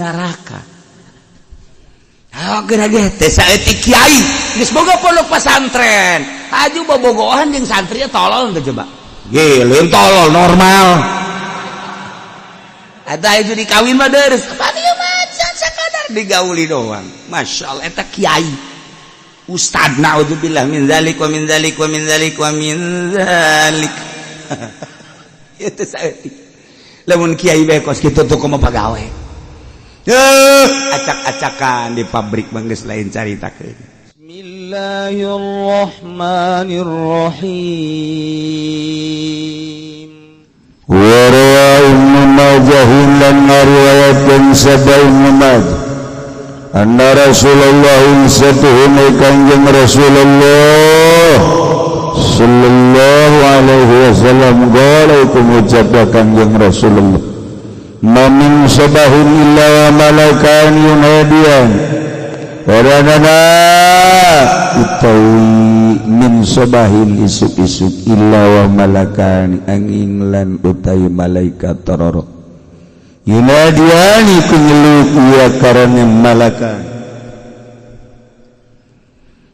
Neraka. Oh, geura ge teh saeutik kiai geus boga pondok pesantren, aju bobogohan jeung santri, tolol teh coba. Ge lain tolol normal. Ada itu dikawin mah deres. Apa dia mah sakadar digauli doang. Masya Allah, eta kiai. Ustad, naudzubillah min zalik wa min zalik wa min zalik wa min zalik. Itu saeutik. Lamun kiai bae kos kitu tuh kumaha pagawe? Acak-acakan di pabrik mah geus lain caritakeun. Bismillahirrahmanirrahim. Warawa Ibnu Majah lan ngariwayatkeun sapa Ibnu Majah anna Rasulullah satuhune Kanjeng Rasulullah sallallahu alaihi wasallam qala, iku ngucap Kanjeng Rasulullah, ma min sabahin illa wa malakan yunadiyan. Oranana utawi min sobahin isuk-isuk, illa wa malakan angin lan utawi malaikat tororo, yunadiani ku nyeluk ia karena malakan.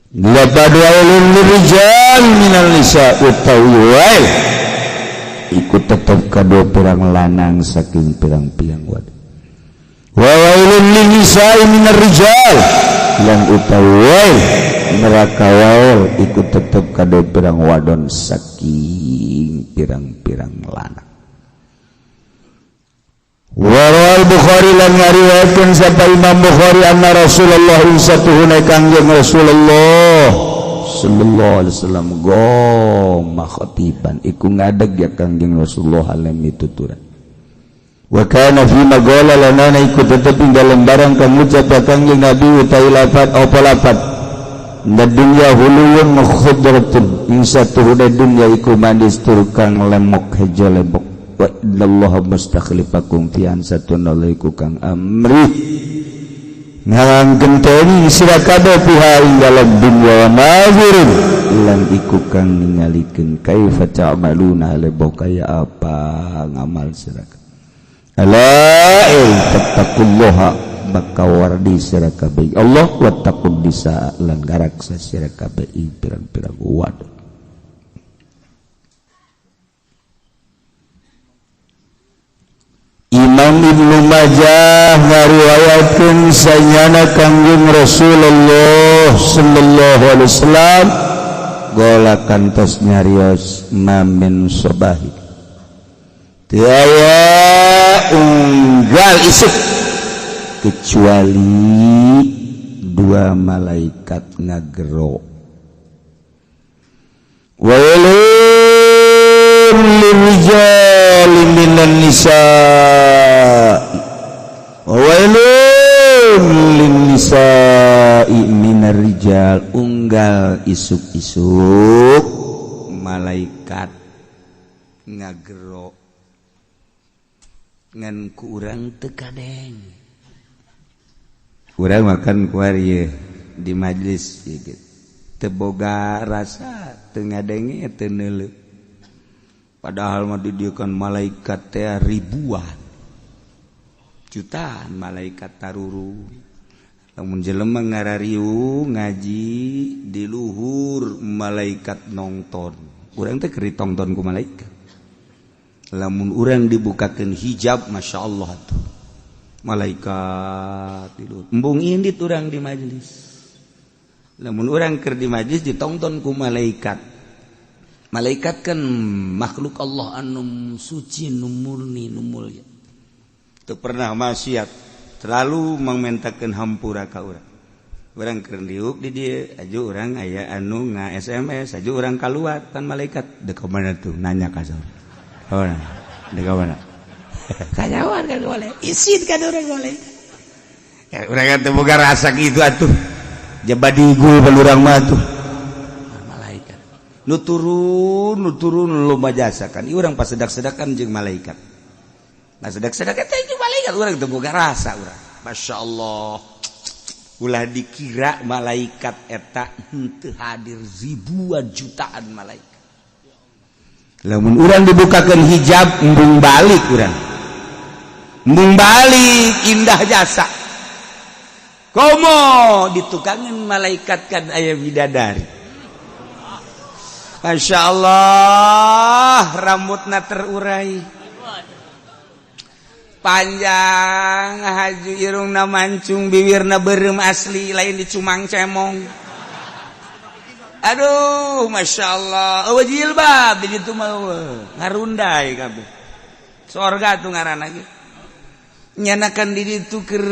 Laqad wailun lirijal minal nisa, utawi wail iku tetep kadua pirang lanang saking pirang-pirang wadon, wa wailun lin nisa'i minar rijal, lan utawi wail neraka wail iku tetep kadua pirang wadon saking pirang-pirang lanang. Warawal Bukhari lan ngariwayatkeun sapa Imam Bukhari anna Rasulullah satuhuna Kangjeng Rasulullah sallallahu alaihi wasallam qoma khatiban, iku ngadeg ya Kangjeng Rasulullah alam tuturan. Wa kana fi ma qala lana, iku tetep ing dalem barang kang ngucap Kangjeng Nabi utawi lafat apa lafat da dunya huluwun khudratun, ing satuhuna dunya iku manis tur kang lemok hejo lemok, wa innallaha mustakhlifakum fi satuna iku kang amri ngalangkenteni sira kabeh fiha ing dalem dunya, wa nazirun lan iku kang ningalikeun, kaifa ta'maluna lebo kaya apa ngamal sira. Ala fattaqullaha, maka wardi sira kabeh Allah, wattaqun nisa lan garaksa sira kabeh ing pirang-pirang wadon. Imam Ibnu Majah ngariwayatkeun sanyana Kangjeng Rasulullah sallallahu alaihi wasallam gola kantos nyarios, ma min sobahi, teu aya unggal isuk kecuali dua malaikat ngagero, wailun lirijali minan nisa wailun lin nisa'i minar rijal. Unggal isuk-isuk malaikat ngagero, ngan ku urang teu kadeng. Urang makan kuari di majlis gitu teu boga rasa, teu ngadenge, teu neuleuh, padahal mah di dieu kan malaikat teh ribuan jutaan malaikat taruru. Lamun jelema ngarariung ngaji di luhur, malaikat nongton. Urang teh keur ditongton ku malaikat. Lamun urang dibukakeun hijab, Masya Allah tuh malaikat di luhur. Embung indit urang di majelis. Lamun urang keur di majelis ditongton ku malaikat. Malaikat kan makhluk Allah anu suci, nu murni, nu mulia, teu pernah maksiat, selalu mangmentakeun hampura ka urang. Urang keur diuk di dieu, aju urang aya anu nga SMS, aju urang kaluar kan malaikat dek mana tuh, nanya ka saur. Oh, dek mana kanyawan kan boleh isin kan urang boleh ya, urang kan teu boga rasa kitu atuh, jaba digul pan urang mah tuh. Malaikat nu turun, nu turun loba jasa kan. Ieu urang pas sedak-sedakan jeung malaikat. Nah, sedak-sedak eta jeung malaikat urang teu boga rasa urang. Masya Allah, ulah dikira malaikat eta henteu hadir, ribuan jutaan malaikat. Lamun urang dibukakeun hijab, embung balik urang. Mung balik indah jasa. Komo ditukangan malaikat kan aya bidadari. Masya Allah, rambutna terurai panjang, haju, irungna mancung, bibirna berem asli, lain dicumang cemong. Aduh, Masya Allah. Oh, jilbab di ditu mah ngarundai kabeh. Sorga tuh ngaranna ge. Nyanakan di ditu keur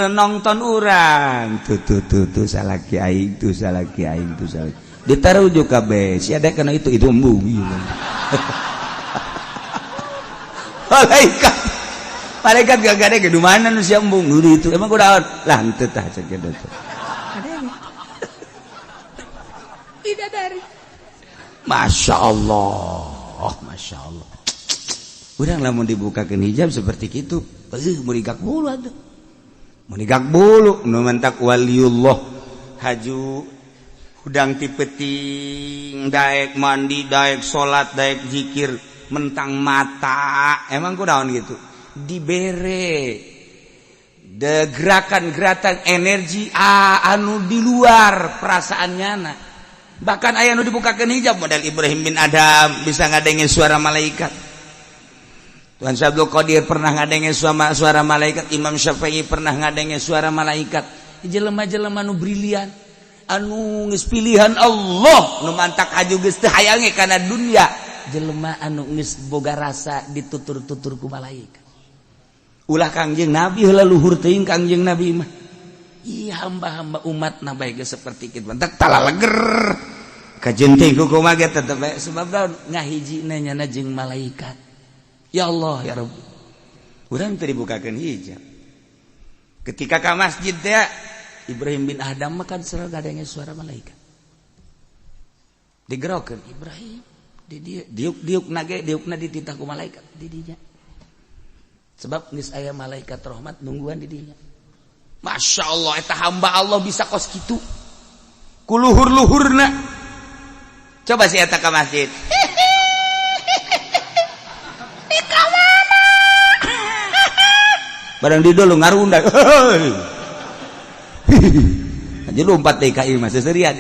nonton urang. Tuh tuh tuh tuh, salaki aing tuh, salaki aing tuh, salaki. Ditaruh kabeh. Si ada kana itu embung ieu. Malaikat. Malaikat gak ada ke mana nu sia embung itu. Emang kunaon? Lah henteu tah cek kitu. Bidadari. Masya Allah, Masya Allah. Urang lamun dibukakan hijab seperti itu, menigak bulu atuh. Menigak bulu, nu mentak waliullah haju hudang ti peuting, daek mandi, daek salat, daek zikir, mentang mata. Emang kunaon gitu? Dibere de gerakan-gerakan energi anu di luar perasaannya na. Bahkan aya nu dibukakan hijab model Ibrahim bin Adam bisa ngadengin suara malaikat. Tuhan Abdul Qadir pernah ngadengin suara malaikat, Imam Syafi'i pernah ngadengin suara malaikat. Jelema-jelema nu brilian, anu geus pilihan Allah, nu mantak haju geus teu hayange kana dunia. Jelema anu geus boga rasa ditutur-tutur ku malaikat. Ulah Kangjeng Nabi heula, luhur teuing Kangjeng Nabi mah. Iya, hamba-hamba umat na bae geus seperti kitu. Mantak talaleger. Kajenting ku kumaha ge tetep bae, sebab ngahijina nyana jeung malaikat. Ya Allah ya Rabbi. Urang teu dibukakeun hijab. Ketika ka masjid teh Ibrahim bin Adam mah kan selalu ngadenge suara malaikat. Digerokeun Ibrahim di dieu, diuk-diuk nage diukna dititah ku malaikat di dinya. Sebab geus aya malaikat rahmat nungguan di dinya. Masya Allah, eta hamba Allah bisa kos kitu. Ku luhur-luhurna. Coba si eta ka masjid. Di ka mana? Barang di dulu ngarunda. Aja lompat DKI mah seserian.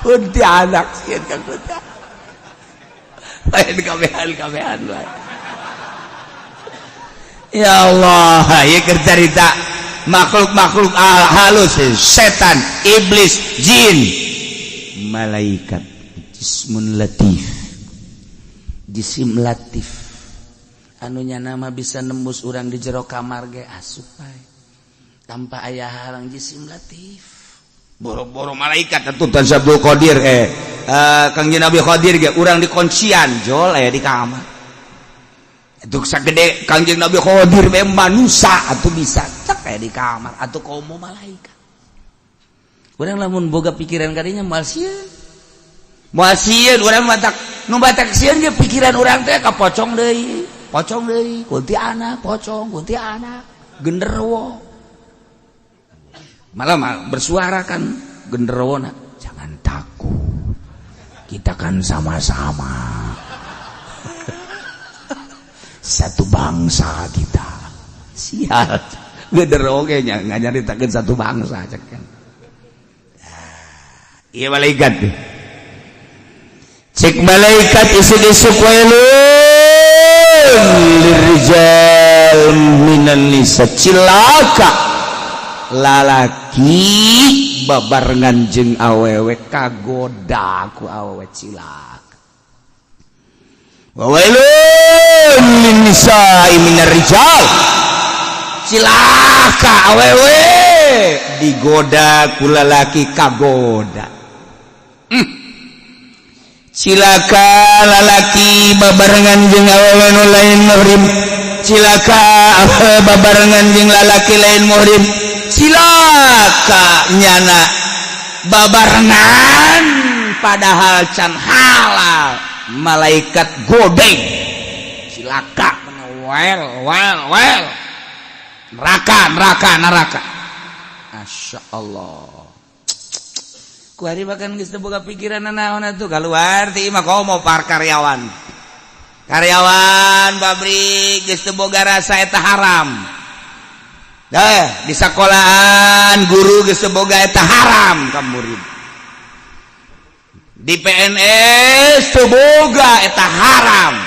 Kuntilanak sieun ka kuntilanak. Lain kabehan kabehan lain. Ya Allah, ieu keur carita makhluk-makhluk halus, setan, iblis, jin, malaikat, jismun latif. Jisim latif. Anu nama bisa nembus urang di jero kamar ge asup bae. Tanpa aya halang, jisim latif. Boro-boro malaikat atuh Tuan Abdul Qadir, Kangjeng Nabi Qadir ge urang dikuncian jol aya di kamar. Itu sagede Kangjeng Nabi Qadir be manusa atuh bisa cek aya di kamar atuh komo malaikat. Urang lamun boga pikiran kadinya moal sieun. Moal sieun urang matak nu batak sieun ge pikiran urang teh ka pocong deui, pocong deui, kuntilanak, pocong, kuntilanak, genderuwo. Malah malah bersuara kan genderuwo, jangan takut. Kita kan sama-sama satu bangsa kita. Sial. Genderuwo ge nya nganyaritakeun satu bangsa cek kan. Iya malaikat. Cek malaikat isuk-isuk, wailun lirrijal minan nisa, cilaka lalaki babarengan jeung awewe kagoda ku awewe, cilaka. Wa wailun lin nisa'i minar rijal, cilaka awewe digoda ku lalaki, kagoda. Cilaka lalaki babarengan jeung awewe nu lain muhrim, cilaka awewe babarengan jeung lalaki lain muhrim, cilaka nyana babarengan padahal can halal, malaikat godeng, cilaka, well well well, neraka neraka neraka. Masya Allah. Kuari bahkan geus teu boga pikiran naon atuh, keluar ti imah komo par karyawan. Karyawan pabrik geus teu boga rasa eta haram. Dah di sekolahan guru geus teu boga eta haram ka murid. Di PNS teu boga eta haram.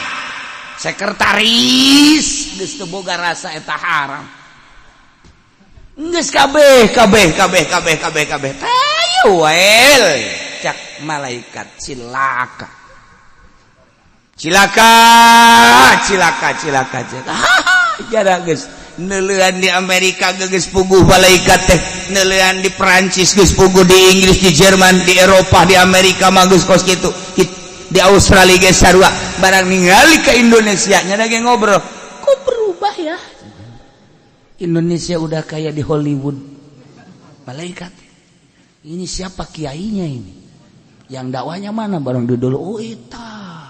Sekretaris geus teu boga rasa eta haram. Geus kabeh kabeh kabeh kabeh kabeh kabeh. Tayu wael cak malaikat, cilaka. Cilaka, cilaka, cilaka, cilaka. Jara geus neuleuan di Amerika geus puguh malaikat teh, neuleuan di Perancis geus puguh, di Inggris, di Jerman, di Eropa, di Amerika mah geus kos kitu. Di Australia geus sarua. Barang ningali ke Indonesia nya ge ngobrol, kok berubah ya? Indonesia udah kayak di Hollywood. Malaikat. Ini siapa kiainya ini? Yang dakwahnya mana? Barang dulu, oh eta.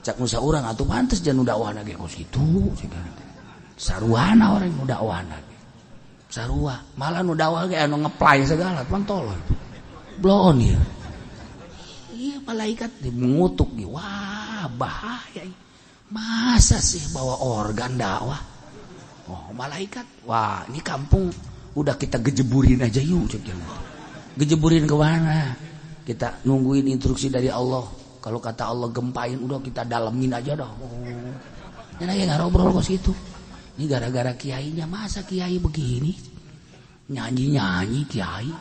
Cak musa urang atuh pantes jangan dakwahna ge kos kitu. Saruana orang nu dakwahna ge. Sarua, malah nu dakwah ge anu ngeplay segala, pan tolol. Bloon ieu. Iya malaikat mengutuk ge. Wah, bahaya. Masa sih bawa organ dakwah? Oh, malaikat. Wah, ini kampung udah kita gejeburin aja yuk. Gejeburin ke mana? Kita nungguin instruksi dari Allah. Kalau kata Allah gempain, udah kita dalemin aja dah. Oh. Ini lagi ngobrol kok situ. Ini gara-gara kiainya, masa kiai begini? Nyanyi-nyanyi kiai.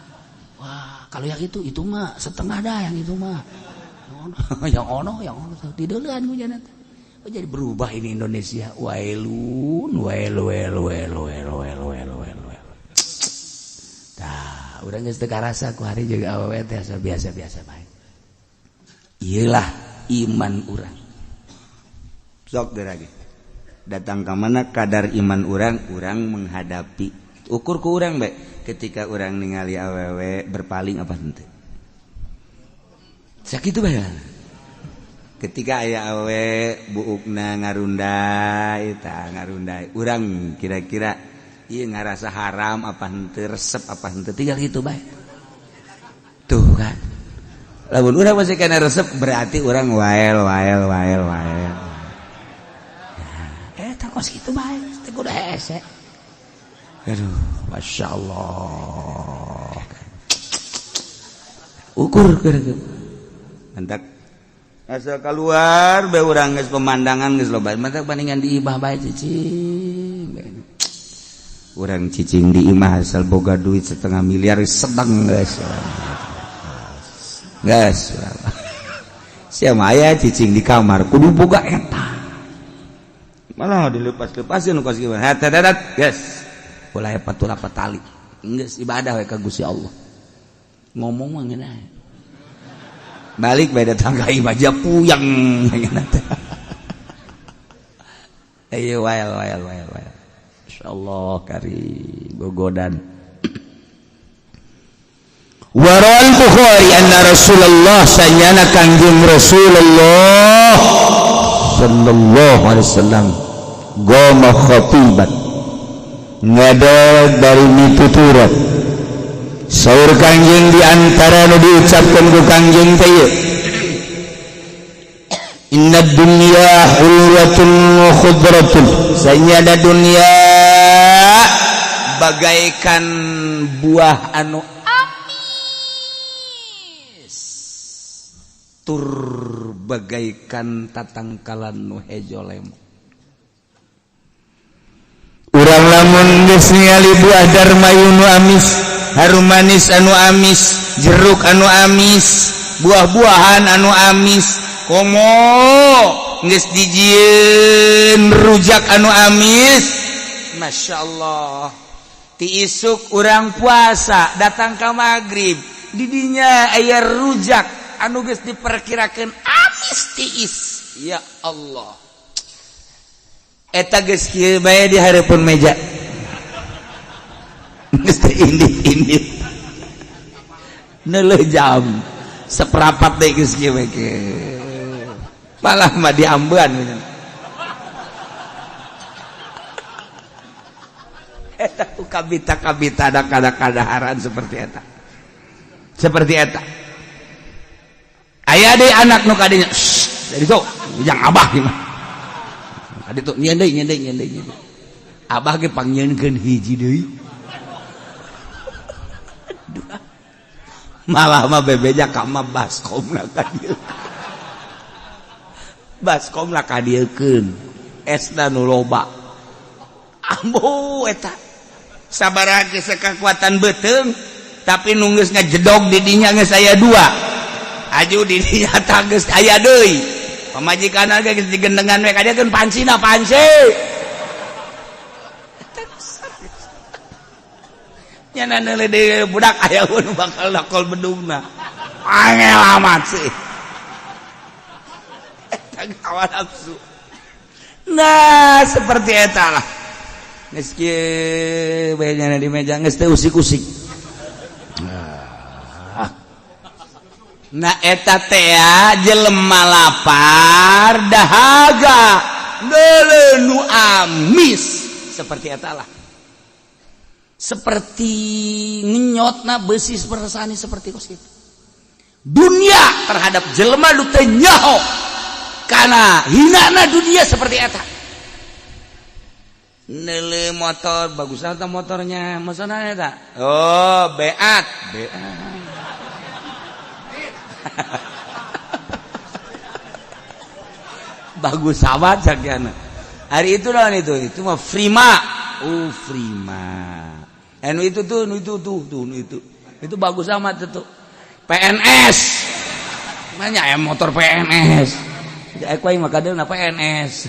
Wah, kalau yang itu mah setengah dah yang itu mah. Yang ono, yang ono tidurkan gue. Oh, jadi berubah ini Indonesia. Wailun, wail, wail, wail, wail, wail, wail, wail, wail. Tah, urang geus teu karasa ku hari juga awewe teh biasa-biasa bae. Iyalah iman urang. Sok lagi. Datang ke mana kadar iman urang, urang menghadapi. Ukur ku urang bae ketika urang ningali awewe berpaling apa henteu. Sakitu bae. Ketika aya awe buukna ngarundai, tah ngarundai, urang kira-kira ieu ngarasa haram apa henteu, resep apa henteu, tinggal gitu bae. Tuh kan, lamun urang masih kena resep berarti urang wael, wael, wael, wael. Nah, eta kos kitu bae teh kudu hese. Aduh, masya Allah, ukur kira-kira mantap. Asal keluar be urang geus pemandangan geus loba. Mantap, bandingan di imah bae cicing. Urang cicing di imah asal boga duit setengah miliar sedang geus. Geus. Siapa aya cicing di kamar kudu boga eta. Malah dilepas-lepasin kos kieu. Hatadat geus. Ulah patulah patali. Geus ibadah we ka Gusti Allah. Ngomong mah ngeunah. Balik bae datang ka imah aja puyeng. Ayo wael, wael, wael, wael. Insyaallah kari gogodan. Waral Bukhari anna Rasulullah, sanyana Kangjeng Rasulullah sallallahu alaihi wasallam, goma khatiban, ngadeg dari mituturat. Saur Kangjeng, di antara nu diucapkan ku Kangjeng teh, inna dunya hulwatun wa khudratun, sanyana dunia bagaikan buah anu amis tur bagaikan tatangkalan nu hejo lemo. Urang lamun geus ningali buah darmayu nu amis, harum manis anu amis, jeruk anu amis, buah-buahan anu amis, komo geus dijieun rujak anu amis, masya Allah. Ti isuk urang puasa datang ka maghrib, didinya aya rujak anu geus diperkirakan amis tiis, ya Allah, eta geus kieu bae di hareupeun meja, geus teu indit-indit, neuleuh jam seperapat deui geus kieu bae, malah mah diambean. Eta ku kabita-kabita ada kada-kadaharan seperti eta, seperti eta. Aya deui anak nu kadinya, dari tuh jang abah gimana kadi tuh, nyeun deui, nyeun deui, nyeun deui, nyeun deui. Abah ge pangnyieunkeun hiji deui. Malah mah bebeja ka mah baskomna ka dieu, baskomna ka dieukeun, esna nu loba. Ambo eta sabaraha geus kekuatan beuteung, tapi nu geus ngajedog di dinya geus aya dua, aju di dinya tah geus aya deui. Pamajikan ge geus digendengan we, ka dieukeun pancina, panci nyana neuleuh deui budak aya nu bakal dakol bedugna. Angel amat sih eta hawa nafsu. Nah, seperti eta lah, geus kieu bae nyana di meja, geus teu usik-usik. Nah, eta teh jelema lapar dahaga neuleuh nu amis, seperti eta lah, seperti ngenyotna besi sepersani, seperti kos itu dunia terhadap jelema nu teu nyaho kana hinana dunia. Seperti eta neuleuh motor bagus atau motornya maksudna eta, oh, beat beat bagus amat sakiana hari itu lawan itu mah Prima. Oh, Prima. Anu itu tuh, nu itu tuh tuh, nu itu bagus amat itu. PNS banyak ya, motor PNS. Aku aing mah kadeuna PNS.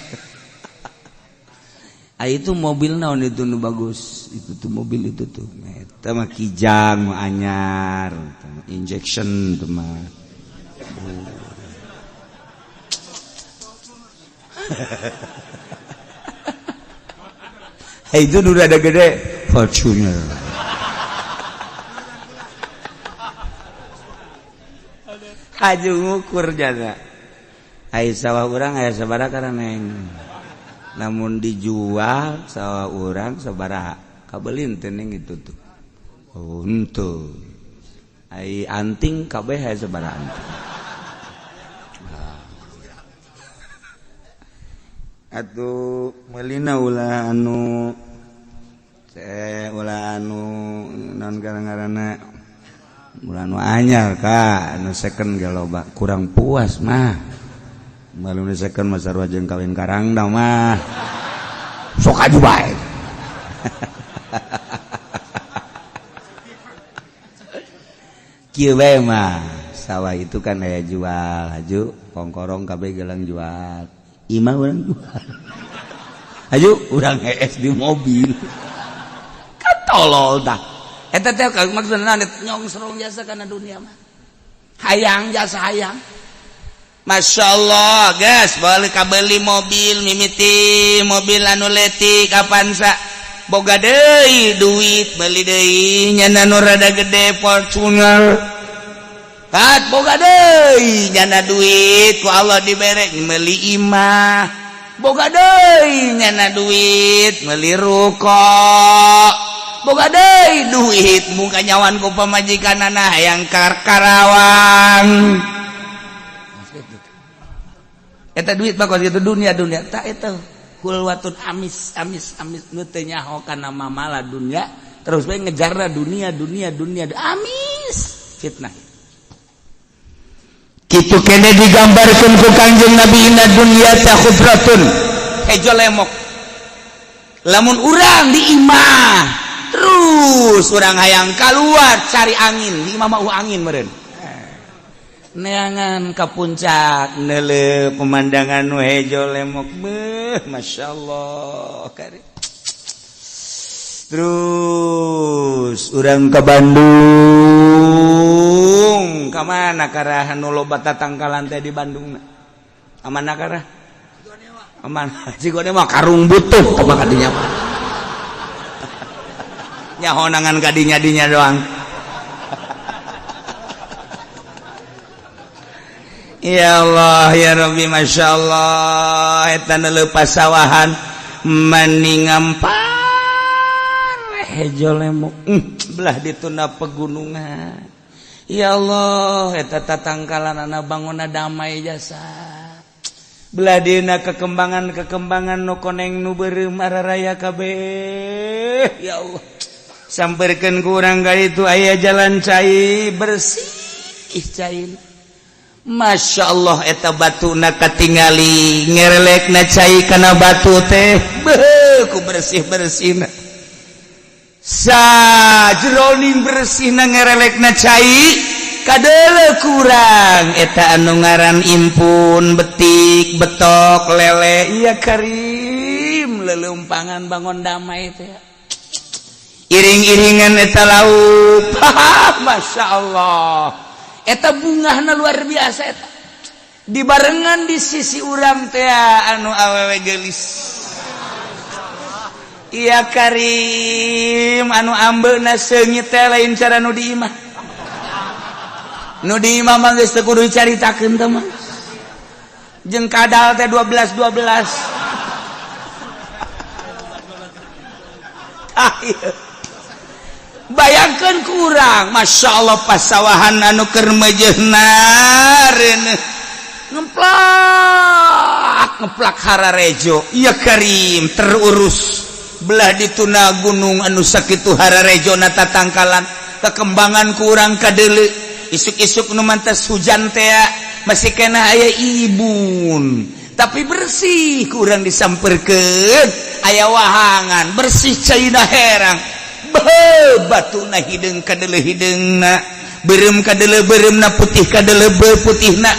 Ah, itu mobil naon itu nu bagus itu tuh, mobil itu tuh, eta mah Kijang mah anyar, injection tuh mah. Oh. Itu udah ada gede Fortuner. Haju ngukur jana. Ai sawah urang aya sabaraha karaneng, namun dijual sawah urang sabaraha kabelin teh itu tuh. Oh, henteu. Ai anting kabeh aya sabaraha anting. Atuh meulina ulah anu ulah anu non gara-garana ulah anu anyar ka anu second ge loba, kurang puas mah. Malu nu second mah sarua jeung kawin karangda mah, sok aju bae. Kieu bae mah, sawah itu kan aya jual, haju kongkorong kabeh gelang jual, imah urang jual, haju urang hees di mobil. Kan tolol tah eta teh, maksudna nyongsrong jasa kana dunia mah, hayang jasa hayang. Masya Allah, guys, boleh kabeli mobil mimiti mobil anu letik Avanza, boga deui duit beli deui nyana nu rada gede Fortuner. Kat boga deui nyana duit ku Allah dibere meuli imah, boga deui nyana duit meuli ruko, boga deui duit muka nyawan ku pamajikanana hayang Karawang. Eta duit mah kos kitu dunia dunia tak eta hulwatun amis amis amis nu teu nyaho kana mamala dunia, terus we ngejarna dunia dunia dunia, amis fitnah. Kitu kene digambarkeun ku Kangjeng Nabi, inna dunya ta khudratun, hejo lemok. Lamun urang di imah terus urang hayang keluar cari angin, di imah mah angin meureun, neangan ka puncak neuleuh pemandangan nu hejo lemok, beuh, masyaallah kari. Terus urang ke Bandung ka mana karahan nu loba tatangkalan teh di Bandung? Amana karah aman Cigonewa karung butuh ka kadinya nyaho nangan kadinya dinya doang. Ya Allah ya Rabbi, Masya Allah, eta lepas sawahan mending ngampar hejo lemok, belah dituna pegunungan. Ya Allah, eta tatangkalan anak bangunna damai jasa. Beladina kekembangan-kekembangan nu koneng, nu beureum, araraya kabeh. Ya Allah, samperkeun ku urang ka itu, aya jalan cai bersih cai. Masya Allah, eta batuna katingali ngerelekna cai kana batu teh. Beuh, ku bersih-bersihna, sajroning bersihna ngerelekna cai kadele kurang eta anu ngaran impun, betik, betok, lele. Iya karim, lelumpangan bangun damai teh, iring-iringan eta lauk. Masya Allah, eta bungahna luar biasa. Eta dibarengan di sisi urang teh anu awewe gelis. Iya Karim, anu ambeuna seungit teh lain cara nu di imah. Nu di imah mah geus teu kudu dicaritakeun teh mah. Jeung kadal teh 12 12. Ah, iya. Bayangkan kurang, Masya Allah, pasawahan anu keur meujeuhna ngeplak ngeplak hararejo. Iya Karim, terurus. Belah dituna gunung anu sakitu hararejo na tatangkalan kekembangan kurang kadele. Isuk-isuk nu mantas hujan tea masih kena aya ibun, tapi bersih. Kurang disamperkeun aya wahangan bersih, caina herang. Beuh, batuna hideung kadele hideungna, beureum kadele beureumna, putih kadele putihna,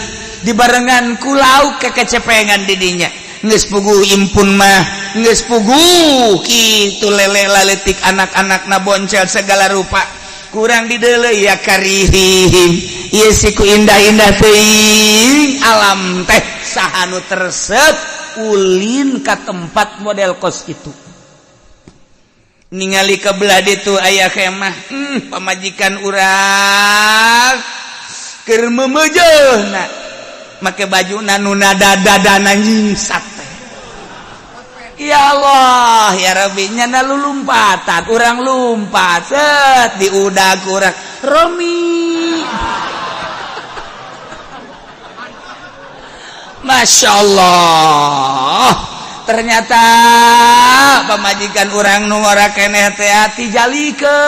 dibarengan ku lauk kekecepengan didinya. Geus puguh impun mah, geus puguh kitu lele laletik, anak-anak na boncel segala rupa. Kurang didele, ya karihim, ieu siku indah-indah teuing alam teh. Saha nu teu resep ulin ka tempat model kos itu? Ningali ke belah ditu aya kemah, pamajikan urang keur meumeujeuna make baju nu dada-dadana nyingsat teh. Ya Allah ya Rabbi, nyana lulumpatan, urang lumpat set di udah kurang Romi. Masya Allah, ternyata pamajikan urang nu ngora keneh teh tijalike,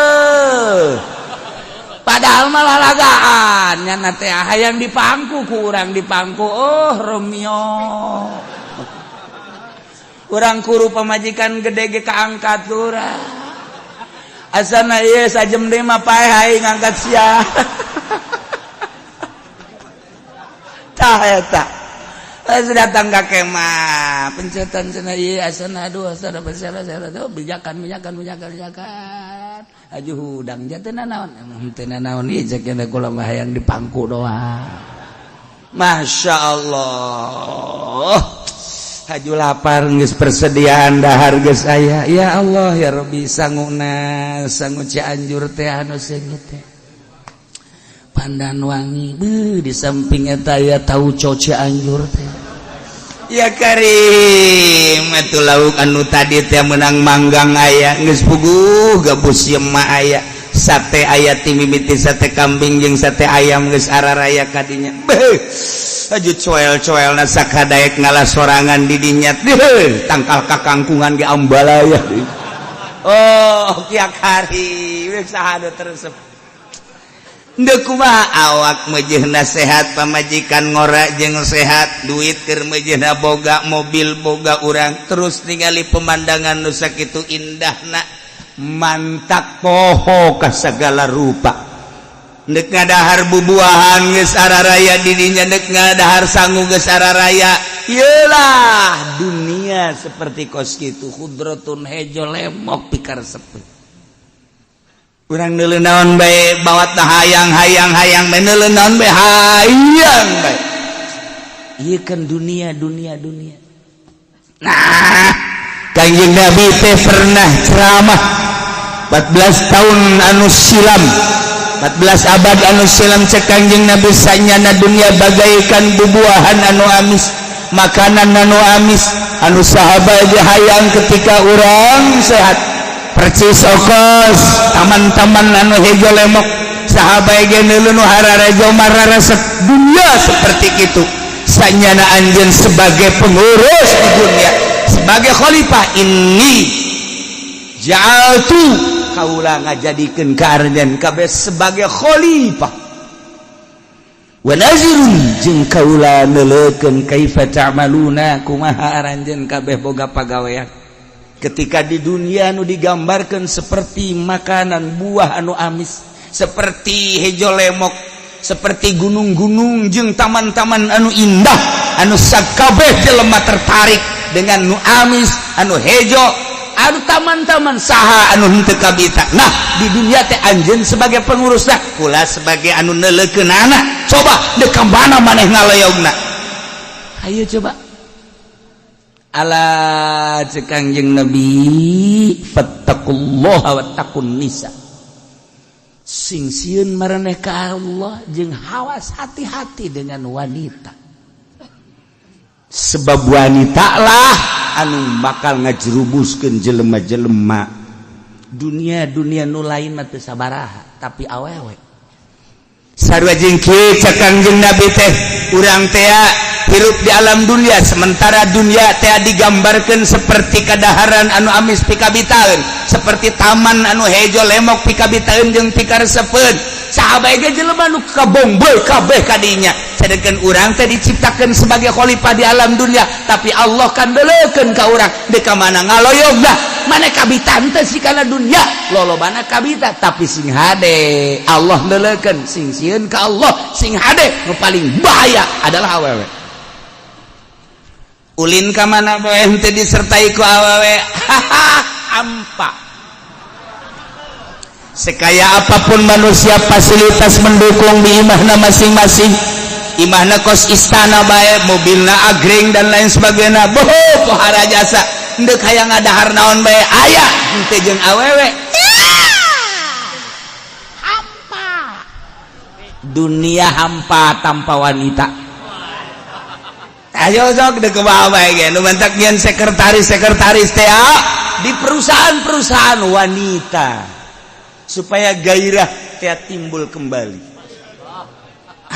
padahal malah lagaan nyana teh hayang dipangku ku urang, dipangku. Oh Romeo, urang kuru pamajikan gede ge kaangkat urang. Asana ieu sajem deui mah paeh aing ngangkat sia. Tah, eta geus datang ka kemah pencetan cenah ieu. Asana aduh, asana besar tuh bijakan bijakan bijakan bijakan aju hudang jatuh naon teu naon ieu cek kula mah hayang dipangku doang. Masya Allah, haju lapar geus persediaan dahar geus aya. Ya Allah ya Rabbi, sanguna sangu Cianjur teh anu seungit teh pandan wangi. Beuh, di samping eta aya tauco Cianjur teh. Ya Karim, atuh lauk anu tadi teh menang manggang aya, geus puguh gabus yema aya, sate aya, ti mimiti sate kambing jeung sate ayam geus araraya kadinya. Beuh, aju coel-coelna sakadaek ngalah sorangan di dinya. Beuh, tangkal kakangkungan ge ambalaya. Oh kia Karim, saha nu teu resep? Ndek kumaha awak meujeuhna sehat, pamajikan ngora jeung sehat, duit keur meujeuhna boga, mobil boga urang, terus ningali pemandangan nu sakitu indahna, mantak poho ka segala rupa. Ndek ngadahar bubuahan geus araraya didinya, ndek ngadahar sangu geus araraya. Iyalah dunia seperti kos kitu, khudratun hejo lemok pikaresepeun. Urang neuleuh naon bae bawat hayang hayang hayang bae, neuleuh naon bae hayang bae. Ieu kan dunia dunia dunia. Nah, Kanjeng Nabi teh pernah ceramah 14 tahun anu silam, 14 abad anu silam. Cek Kanjeng Nabi, sanyana dunia bagaikan bubuahan anu amis, makanan anu amis, anu sahabat hayang ketika urang sehat. Percis okos taman-taman anu hejo lemok. Sahabat ge nu hararejo mararesep dunia seperti itu. Sanyana anjeun sebagai pengurus di dunia, sebagai khalifah, ini ja'altu kaula ngajadikeun ka aranjeun kabeh sebagai khalifah, wa nazirun jeung kaula neuleukeun kaifa ta'maluna, kumaha aranjeun kabeh boga pagawean ketika di dunia, nu digambarkan seperti makanan buah anu amis, seperti hejo lemok, seperti gunung-gunung jeung taman-taman anu indah, anu sakabeh jelema tertarik dengan nu amis, anu hejo, anu taman-taman, saha anu henteu kabita? Nah, di dunia teh anjeun sebagai pengurus dah, kula sebagai anu neuleukeunana. Coba deuk ka mana maneh ngaleogna? Ayo coba. Ala, cek Kangjeng Nabi, fattaqullaha wattaqun nisa, sing sieun maraneh ka Allah jeung hawas hati-hati dengan wanita, sebab wanita lah anu bakal ngajerubuskeun jelema-jelema. Dunia dunia nu lain mah teu sabaraha, tapi awewe sarua jeung kieu. Cek Kangjeng Nabi teh, urang teh hirup di alam dunia, sementara dunia teh digambarkan seperti kadaharan anu amis pikabitaeun, seperti taman anu hejo lemok pikabitaeun jeung pikaresepeun. Sahabat ge jelema nu kabongbol kabeh kadinya, sedangkan urang teh diciptakan sebagai khalifah di alam dunia, tapi Allah kan deleukeun ka urang deuk ka mana ngaloyog dah. Mana kabitan teh si kana dunia, lolobana kabita, tapi sing hade, Allah deleukeun, sing sieun ka Allah, sing hade. Nu paling bahaya adalah awewe. Ulin ka mana bae henteu disertai ku awewe, haha, hampa. Sekaya apapun manusia, fasilitas mendukung di imahna masing-masing, imahna kos istana bae, mobilna agreng dan lain sebagainya, boho pohara jasa, ndek hayang ngadahar naon bae aya, henteu jeung awewe, hampa. Dunia hampa tanpa wanita. Ayo sok dek kumaha bae ge, nu mantak nyeun sekretaris sekretaris teh di perusahaan-perusahaan wanita supaya gairah teh timbul kembali.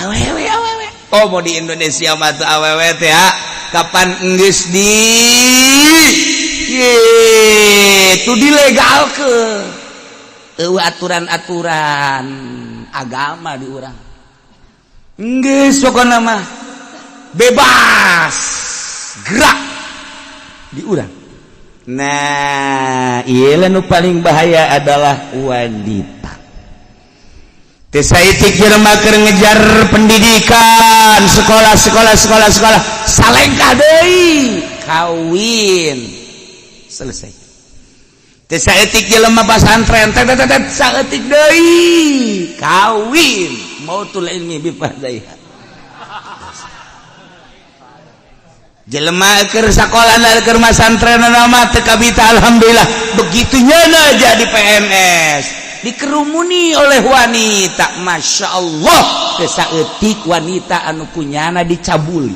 Awewe, awewe. Oh, mau di Indonesia mah tuh awewe teh kapan geus di itu dilegalkeun, eueuh aturan-aturan agama di urang, geus pokona mah bebas gerak di urang. Nah, iya, nu paling bahaya adalah wanita. Teu saeutik jelema keur ngejar pendidikan, sekolah, sekolah, sekolah, sekolah, salengkah deui kawin, selesai. Teu saeutik jelema pasantren teh teh, saeutik deui kawin, mautul ilmi bi fardaiha. Jelema keur sakola, keur masantren mah teu kabita, alhamdulillah. Begitu nyana jadi PNS, dikerumuni oleh wanita, Masya Allah. Teu saeutik wanita anu kunyana dicabuli.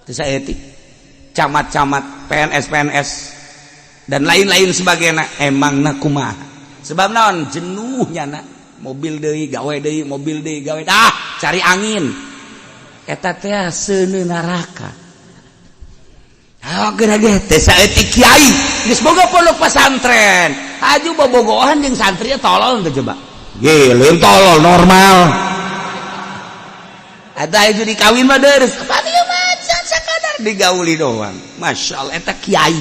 Teu saeutik camat-camat, PNS PNS dan lain-lain sebagainya. Emang na kumaha, sebab naon? Jenuhnya na mobil deui gawe deui, mobil deui gawe, ah cari angin. Eta teh seuneu neraka. Ah, geura ge teh saeutik kiai geus boga pondok pesantren, aju bobogohan jeung santri, tolol teh coba ge, lain tolol normal. Ada itu dikawin mah deres apa dia mah sakadar digauli doang. Masya Allah, eta kiai,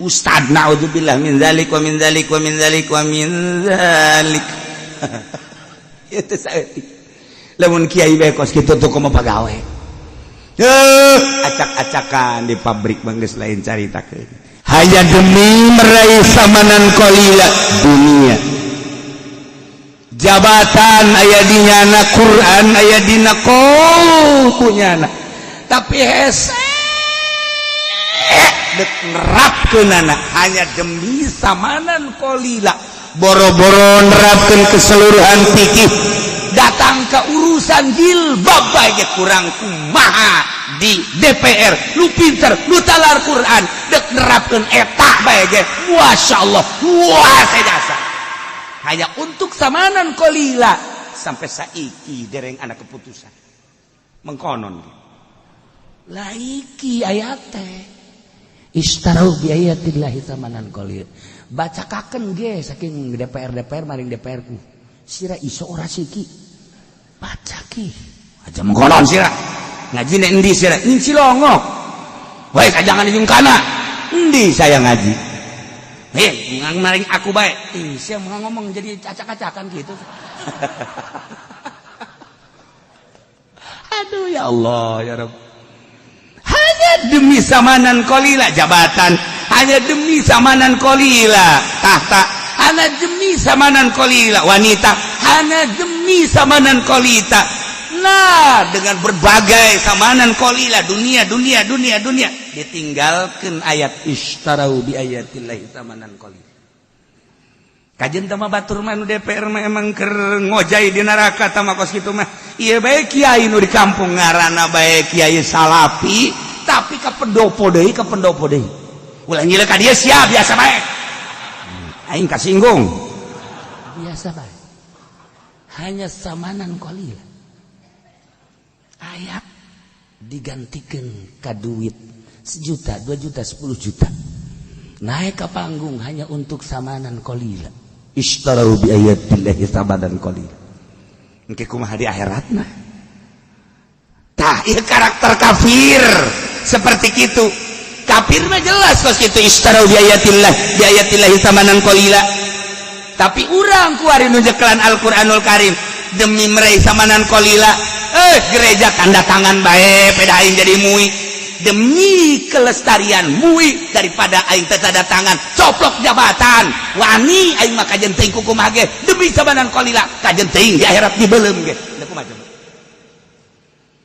ustad, naudzubillah min dzalik wa min dzalik wa min dzalik wa min dzalik. Itu saeutik lamun kiai bae kos kitu tuh, kumaha pagawe? Acak-acakan di pabrik mah geus lain caritakeun, hanya demi meraih samanan qalila dunia. Jabatan aya di nyana, Quran aya dina punya, tapi hese dek nerapkeunana hanya demi samanan qalila, boro-boro nerapkeun keseluruhan fikih. Datang ke urusan jilbab bae kurang kumaha. Di DPR lu pinter, lu talar Quran, dek nerapkeun eta bae ge, Masya Allah, wah, saya jasa. Hanya untuk samanan qolila, sampai saiki dereng anak keputusan mengkonon laiki ayat teh ishtarau bi ayatillahi samanan qalil. Bacakaken ge saking DPR DPR maring DPR ku sira iso ora siki baca ki aja mengkonon sira ngaji nek endi sira ing Cilongok wae kajangan jeung kana endi saya ngaji maring aku baik. Ih, sia ngomong jadi acak-acakan gitu. Aduh ya Allah ya Rabb. Hanya demi samanan qolila jabatan, hanya demi samanan qolila tahta, hanya demi samanan qolila wanita, hanya demi samanan qolita. Nah, dengan berbagai samanan qolila dunia dunia dunia dunia ditinggalkan ayat ishtarau bi ayatillahi samanan qalila. Kajen tama batur mah nu DPR mah emang keur ngojay di neraka tama kos kitu mah. Ieu bae kiai nu di kampung ngaranna bae kiai salapi tapi ka pendopo deui ka pendopo deui. Ulah nyileuh ka dieu sia biasa bae. Aing kasinggung. Biasa bae. Hanya samanan qalila. Ayat digantikan ka duit sejuta, 2 juta, 10 juta. Naik ke panggung hanya untuk samanan qolila. Ishtarau bi ayatillahi samanan qolila. Engke kumaha di akhiratna? Tah, ieu karakter kafir seperti kitu. Kafir mah jelas kos kitu ishtarau bi ayatillahi samanan qolila. Tapi urang kuari nu nyekelan Al-Qur'anul Karim demi meraih samanan qolila. Gereja tanda tangan bae peda aing jadi MUI demi kelestarian MUI daripada aing teu tanda tangan coplok jabatan wani aing mah kajen teuing kukumaha ge demi samanan qolila kajen teuing di akhirat dibeuleum ge. Da kumaha coba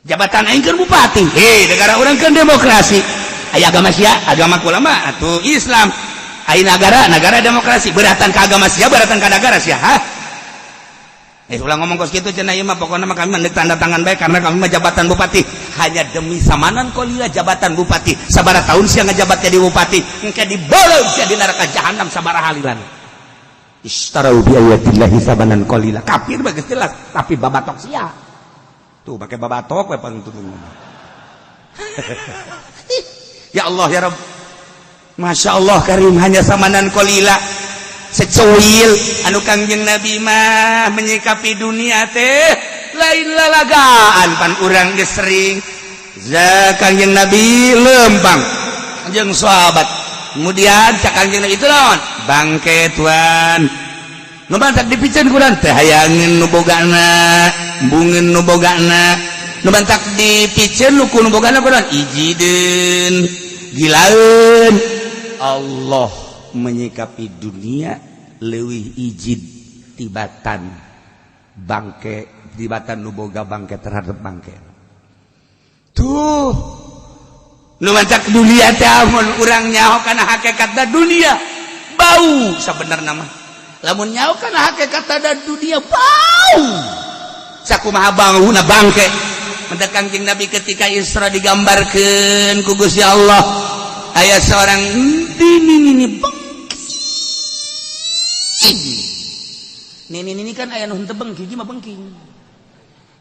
jabatan aing keur bupati, hei negara urang keur demokrasi aya agama sia agama kula mah atuh Islam aya negara negara demokrasi beratan ka agama sia beratan ka negara sia. Hah, ulah ngomong kos kitu cenah ieu mah pokokna mah kami mah tanda tangan bae karena kami mah jabatan bupati hanya demi samanan qolila jabatan bupati sabaraha tahun sia ngajabat jadi bupati engke dibeuleum sia di neraka jahanam sabaraha halilan. Ishtarau bi ayatillahi samanan qolila. Kafir mah geus jelas tapi babatok sia tuh pakai babatok we pangtutung. Ya Allah ya Rabb. Masya Allah Karim hanya samanan qolila secuil anu Kangjeng Nabi mah menyikapi dunia teh lain lalagaan pan urang geus sering za Kangjeng Nabi lempang jeung sahabat kemudian cak Kangjeng Nabi itu naon bangke tuan nu bantak dipiceun kurang teh hayangeun nu bogana embungeun nu bogana nu bantak dipiceun nu ku nu bogana kurang ijideun gilaeun. Allah menyikapi dunia leuwih ijid tibatan bangke tibatan nu boga bangke terhadap bangke tuh nu mancak dunia teh amun urang nyaho kana hakikatna dunia bau sabenerna mah lamun nyaho kana hakikatna dunia bau sakumaha bauna bangke. Mendak Kangjeng Nabi ketika Isra digambarkeun ku Gusti Allah aya seorang ini bengking nini nini kan aya nu henteu bengking mah bengking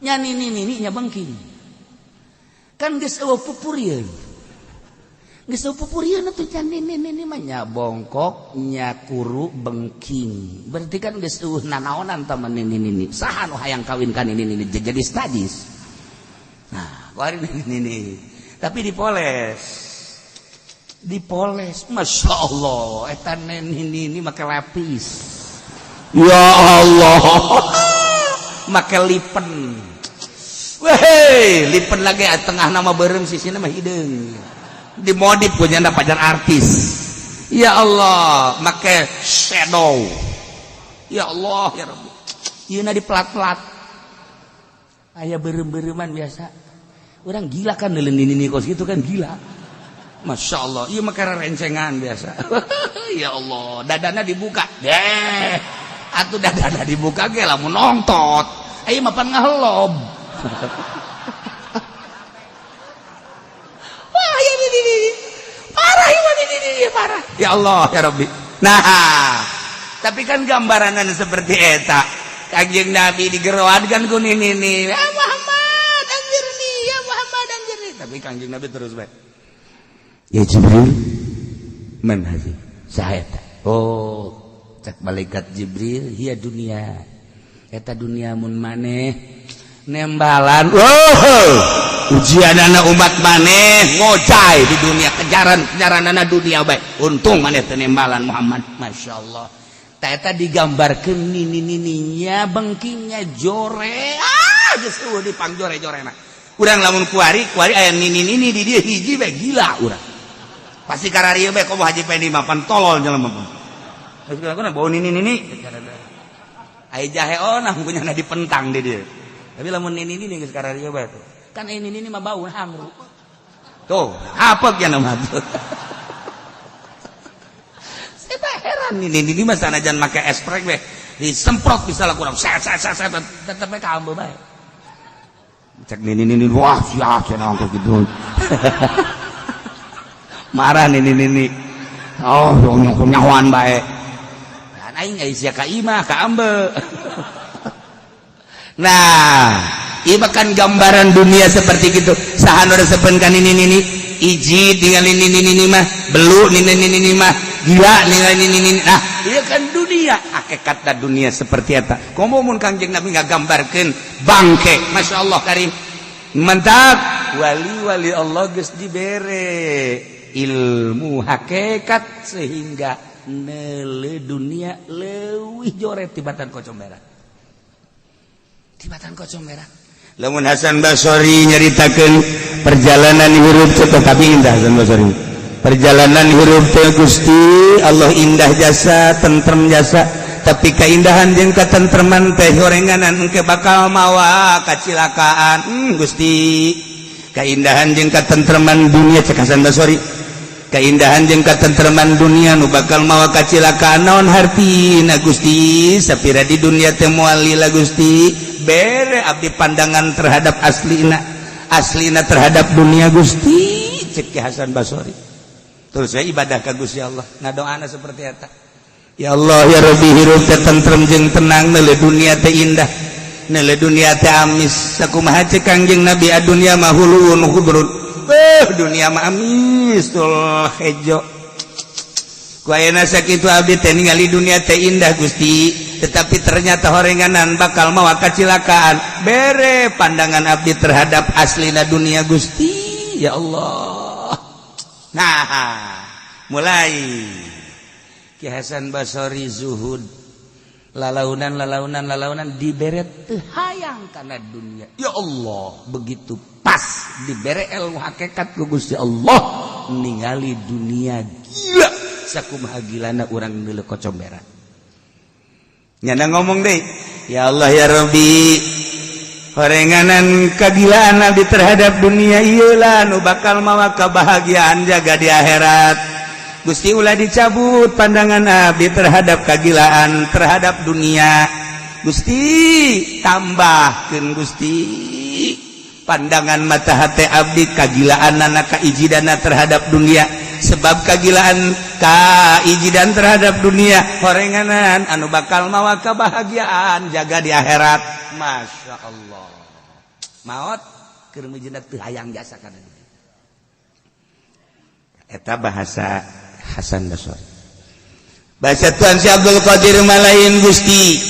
nya nini nini nya bengking kan geus eueuh pupurieun geus eueuh pupurieun atuh nya nini nini mah nya bongkok nya kuru bengking berarti kan geus eueuh nanaonan tah nini nini saha nu hayang kawin ka nini nini jadi sadis. Nah kuari nini nini tapi dipoles dipoles Masya Allah eta nini nini make lapis ya Allah make lipen weh lipen lagi tengah nama bareng sisina mah hideung dimodif punya pacar artis ya Allah make shadow ya Allah ya Rabbi ieu na di pelat-pelat aya beureum-beureuman biasa orang gila kan neuleun nini kos gitu kan gila. Masya Allah, iya makara rencengan biasa. Ya Allah, dadana dibuka deh. Atuh dadana dibuka ge lamun nongtot. Ayo mapan ngahelob. Wah, ya ini parah ini parah. Ya Allah, ya Rabbi. Nah, Tapi kan gambaranan seperti eta. Kanjeng Nabi digeroan kan ku nini, "Ya Muhammad, anzirni, ya Muhammad, anzirni." Tapi Kanjeng Nabi terus baik. "Ya Jibril, man hadhi?" Saha eta? Oh, cek malaikat Jibril, "Hiya dunia." Eta dunia mun maneh nembalan. Oh, ujian anak umat maneh ngocai di dunia, kejaran kejaran anak dunia baik. Untung maneh teu nembalan, Muhammad. Masya Allah. Eta digambarkan nini nininya bengkingnya jore, ah, geus eueuh dipang jore jorena. Urang lamun kuari kuari aya nini nini di dieu hiji bae, gila urang pasti. Kararieu bae komo Haji Pendi mah pan tolol jelema mah. Geus bau nini nini aya jahe onah punya dipentang di dieu. Tapi lamun nini nini geus kararieu bae tuh kan, ini nini mah bau hangru tuh, apek ya nama tuh. Saya heran, ini mah sanajan make esprek we disemprot bisa lah kurang set set set set, tetep bae kaambe bae. Cek nini nini, "Wah, siap cenah," gitu marah nini nini. Oh, nyahoan bae kan aing aya sia ka imah kaambe. Nah, ieu kan gambaran dunia seperti gitu. Saha nu resepeun ka nini nini? Iji tinggal ini nini nini mah belu, nini nini nini mah gila ningali nini nini. Nah, ieu kan dunia, hakikatna dunia seperti eta. Komo mun Kangjeng Nabi ngagambarkeun bangke. Masya Allah karim, mantap. Wali-wali Allah geus dibere ilmu hakikat sehingga neule dunia leuwih jore tibatan kocom merah, tibatan kocom merah. Lamun Hasan Basori nyaritakeun perjalanan hirup teh, tapi indah Hasan Basori. Perjalanan hirup teh, Gusti Allah, indah jasa, tentrem jasa, tapi keindahan jeung katentreman teh horenganan engke bakal mawa kacilakaan. Gusti, keindahan jeung katentreman dunia, cek Hasan Basori, keindahan jeung katentreman dunia nu bakal mawa kacilakaan naon hartina, Gusti? Sapira di dunia teh moal lila, Gusti. Bere abdi pandangan terhadap aslina, aslina terhadap dunia, Gusti, cek Ki Hasan Basori. Terus saya ibadah ka Gusti Allah, ngadoana seperti eta, "Ya Allah, ya Rabbi, hirup teh tentrem jeung tenang, neule dunia teh indah, neule dunia teh amis." Sakumaha cek Kangjeng Nabi, "Adunya mah hulun khudrun." Dunia mah amis tul hejo. Ku ayeuna sakitu abdi teh ningali dunia teh indah, Gusti, tetapi ternyata horenganan bakal mawa kacilakaan. Bere pandangan abdi terhadap aslina dunia, Gusti, ya Allah. Nah, mulai Ki Hasan Basori zuhud, lalaunan lalaunan lalaunan, dibere teu hayang kana dunia. Ya Allah, begitu pas dibere ilmu hakikat ku Gusti Allah, ningali dunia gila sakumaha gilana urang neuleuh kocomberan. Nyana ngomong deh, "Ya Allah, ya Rabbi, horenganan kagilaan abdi terhadap dunia ieu nu bakal mawa kebahagiaan jaga di akhirat. Gusti, ulah dicabut pandangan abdi terhadap kagilaan terhadap dunia. Gusti, tambahkeun, Gusti, pandangan mata hati abdi, kagilaan anak kaijidana terhadap dunia, sebab kagilaan kaijidan terhadap dunia horenganan anu bakal mawa kebahagiaan jaga di akhirat." Masya Allah, maot keur mijeuna teu hayang jasa kana eta. Bahasa Hasan Basri. Bahasa Tuan Syekh Abdul Qadir malain, "Gusti,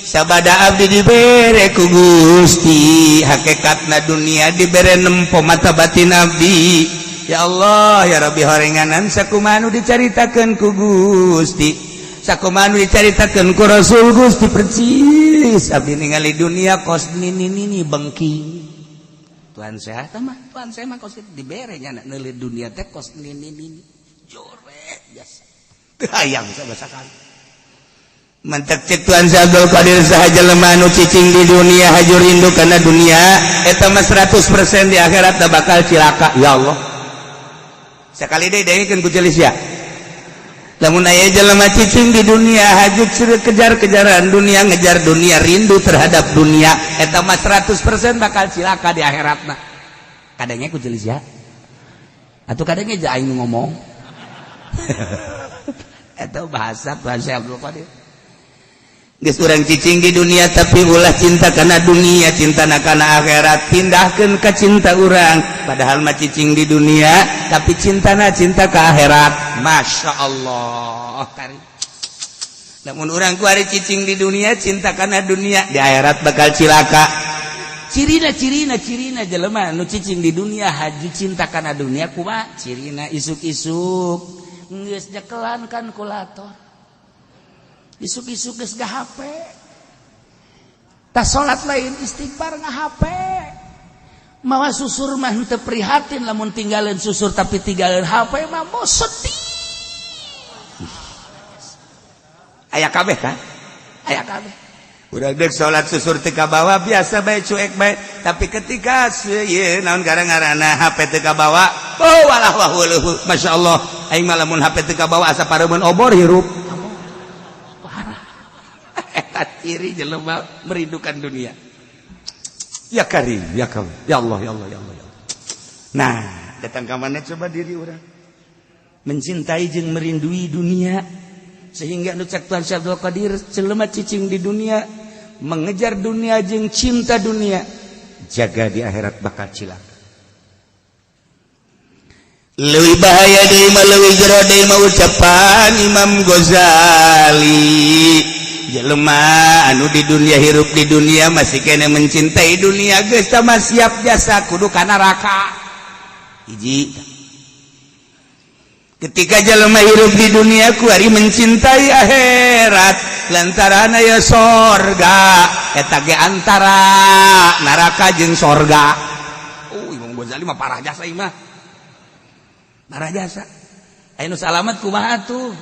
sabada abdi dibere ku Gusti hakikatna dunia, dibere nempo mata batin abdi. Ya Allah, ya Rabbi, horenganan sakumaha nu dicaritakeun ku Gusti, sakumaha nu dicaritakeun ku Rasul Gusti, percis abdi ningali dunia kos nini nini bengking." Tuhan sehat mah, Tuhan saya mah kos dibere nya neuli dunia teh kos nini nini jore jasa, teu hayang sama sakali. Mantak cek Tuhan Abdul Qadir, saha jelema nu cicing di dunia, haju rindu karena dunia, eta mah 100% di akhirat bakal cilaka. Ya Allah, sekali deui dengekeun ku celis ya. Lamun aya jelema cicing di dunia, haju kejar-kejaran dunia, ngejar dunia, rindu terhadap dunia, eta mah 100% bakal cilaka di akhiratna. Kadangnya ku celis ya atau kadangnya aja aing ngomong, eta bahasa Tuhan Syekh Abdul Qadir. Geus urang cicing di dunia, tapi ulah cinta kana dunia, cinta kana akhirat. Pindahkeun ka cinta urang, padahal mah cicing di dunia tapi cintana cinta ke akhirat. Masya Allah kari. Namun urang kuari cicing di dunia, cinta kana dunia, di akhirat bakal cilaka. Cirina, cirina, cirina jelema nu cicing di dunia haju cinta kana dunia kumaha cirina? Isuk-isuk geus nyekelan kalkulator, isuk-isuk geus HP, tas salat lain istighfar, nga HP, mawa susur mah henteu prihatin lamun tinggalin susur, tapi tinggalin HP mah mau sedih. Aya kabeh kan, aya kabeh. Udah dek salat susur teu kabawa, biasa bae, cuek bae, tapi ketika ieu naon gara-garana HP teu kabawa, oh walah wah. Masya Allah, aing mah lamun HP teu kabawa asa pareumeun obor hirup. Parah eta ciri jelema merindukan dunia. Ya Karim, ya Karim, ya Allah, ya Allah, ya Allah, ya Allah. Nah, datang ke mana coba diri orang mencintai jeung merindui dunia, sehingga nu cek Tuhan Syekh Abdul Qadir, jelema cicing di dunia, mengejar dunia jeung cinta dunia, jaga di akhirat bakal cilaka. Leuwih bahaya deui mah, leuwih jero deui mah, ucapan Imam Ghazali, jelema anu di dunia, hirup di dunia, masih kena mencintai dunia, geus mah siap jasa kudu ka neraka. Hiji, ketika jelema hirup di dunia kuari mencintai akhirat lantaran aya sorga, eta ge antara neraka jeung sorga. Oh, Imam Ghazali mah parah jasa, mah parah jasa. Aya nu salamet kumaha tuh?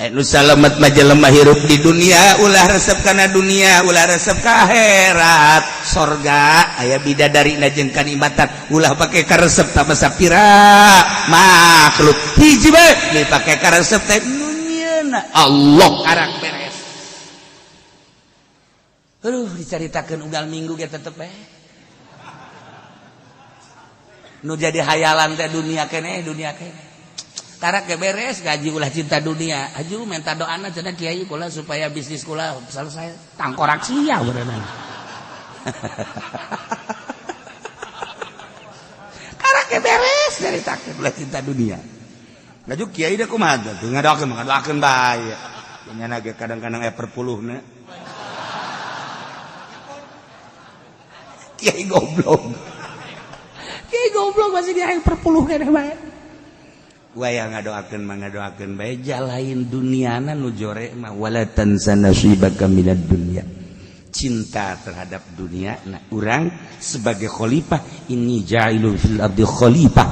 Nu salamet mah jelema hirup di dunia ulah resep kana dunia, ulah resep ka akhirat. Sorga aya bidadari jeung kanikmatan, ulah pake karesep tama sapira makhluk. Hiji bae dipake karesep teh nu nyieunna Allah, karak beres. Aduh, dicaritakeun unggal minggu ge tetep bae nu jadi hayalan teh dunia keneh, dunia keneh. Karak ge beres gaji, ulah cinta dunia. Aju minta doana cenah, "Kiai, kula supaya bisnis kula selesai." Tangkorak sia berenang. Karak ge beres dari takdir, ulah cinta dunia. Ngaju kiai deh, kumaha tuh? Ngadoakeun, ngadoakeun bae nya ge, kadang-kadang aya perpuluhna. Kiai goblok, kiai goblok, masih dia perpuluh keneh bae. Waya ngadoakeun mah ngadoakeun bae, jalain duniana nu jore mah wala tansa nasibaka minad dunya, cinta terhadap dunia. Nah, urang sebagai khalifah, inni ja'ilun fil ardi khalifah,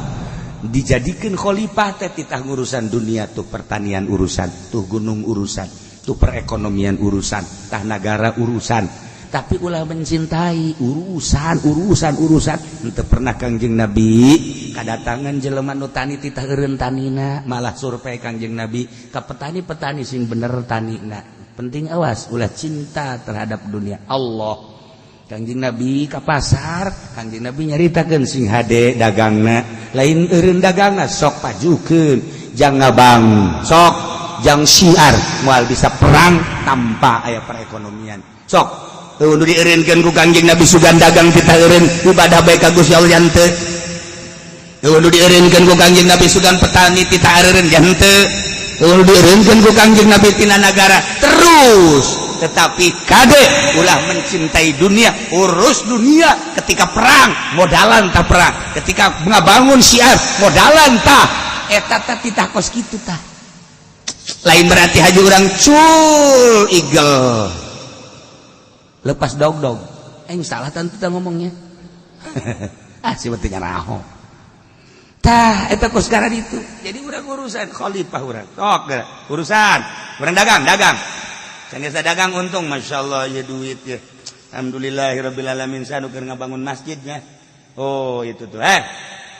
dijadikan khalifah teh titah ngurusan dunia tuh, pertanian urusan tuh, gunung urusan tuh, perekonomian urusan tah, negara urusan, tapi ulah mencintai urusan, urusan, urusan. Henteu pernah Kangjeng Nabi kadatangan jelema nu tani titah eureun tanina, malah survei Kangjeng Nabi ka petani-petani sing bener tanina. Penting, awas, ulah cinta terhadap dunia. Allah, Kangjeng Nabi ka pasar, Kangjeng Nabi nyaritakeun sing hade dagangna, lain eureun dagangna, sok pajukeun jang ngabang, sok jang syiar, moal bisa perang tanpa aya perekonomian. Sok tuh nu dieureunkeun ku Kangjeng Nabi, sugan dagang kita eureun, ibadah bae ka Gusti Allah henteu. Tuh nu dieureunkeun ku Kangjeng Nabi, sugan petani tita eureun henteu. Tuh nu dieureunkeun ku Kangjeng Nabi tina nagara terus, tetapi kade ulah mencintai dunia. Urus dunia, ketika perang modalan tak, perang ketika ngabangun syiar modalan tak, eta tah titah kos kitu tah. Lain berarti haji urang cul igel lepas dog dog, eh salah tentu kita ngomongnya. Ah, si pentingnya raho tah eta kos sekarang itu. Jadi urang urusan khalifah, urang sok urusan urang dagang, dagang sanggeus dagang untung, masya Allah ya, duit ya, alhamdulillahirabbil alamin, sanu keur ngabangun masjidnya. Oh, itu tuh, eh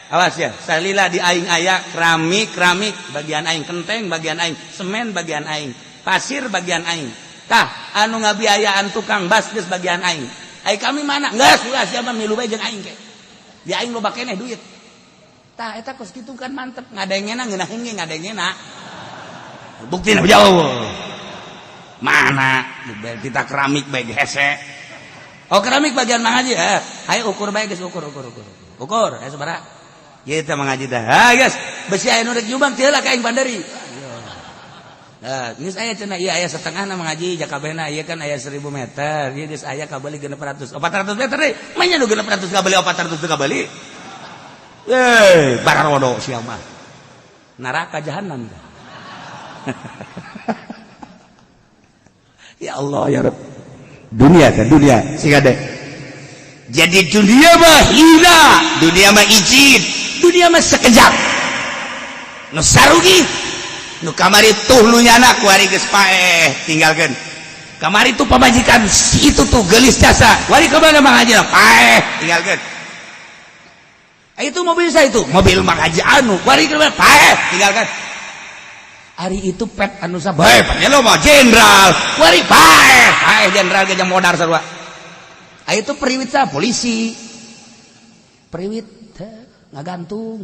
awas ya, salila di aing aya keramik, keramik bagian aing, kenteng bagian aing, semen bagian aing, pasir bagian aing. Tah, anu ngabiayaan tukang bas geus bagian aing. Ai kami mana? Geus ulah, siapa milu bae jeung aing ke. Di aing loba keneh duit. Tah, eta kos kitu kan mantep, ngadengena ngeunaheun ge ngadengena. Buktina jauh. Mana kita keramik baik hese. Oh, keramik bagian Mang Haji. Eh, ayo ukur baik geus, ukur, ukur, ukur. Ukur, ayo sabaraha? Ieu teh Mang Haji teh. Ha, geus, besi aya nu rek nyumbang teu lah ka aing bandari. Nah, geus aya cenah, ieu aya setengahna, Mang Haji, jakabehna ieu kan aya 1000 meter. Ieu geus aya kabeli 600. 400 meter deui. Manya nu 600 kabeli, 400 teu kabeli. Eh, bararodo sia mah. Neraka jahanam. Ya Allah, ya Rabb. Dunia kan dunia sing ada. Jadi dunia mah hina, dunia mah izin, dunia mah sekejap. Nu sarugi, nu kamari tuh nu nyana kuari geus paeh, tinggalkeun. Kamari tuh pamajikan si itu tuh gelis jasa, wari kemana, Mang Haji? Paeh, tinggalkeun. Eh, itu mobil saya itu, mobil Mang Haji anu, wari kemana? Paeh, tinggalkan. Ari itu pet anu sabae, lo mah jenderal, wari paeh, paeh jenderal ge modar sarua. Ah, itu periwit sa polisi. Periwit ngagantung.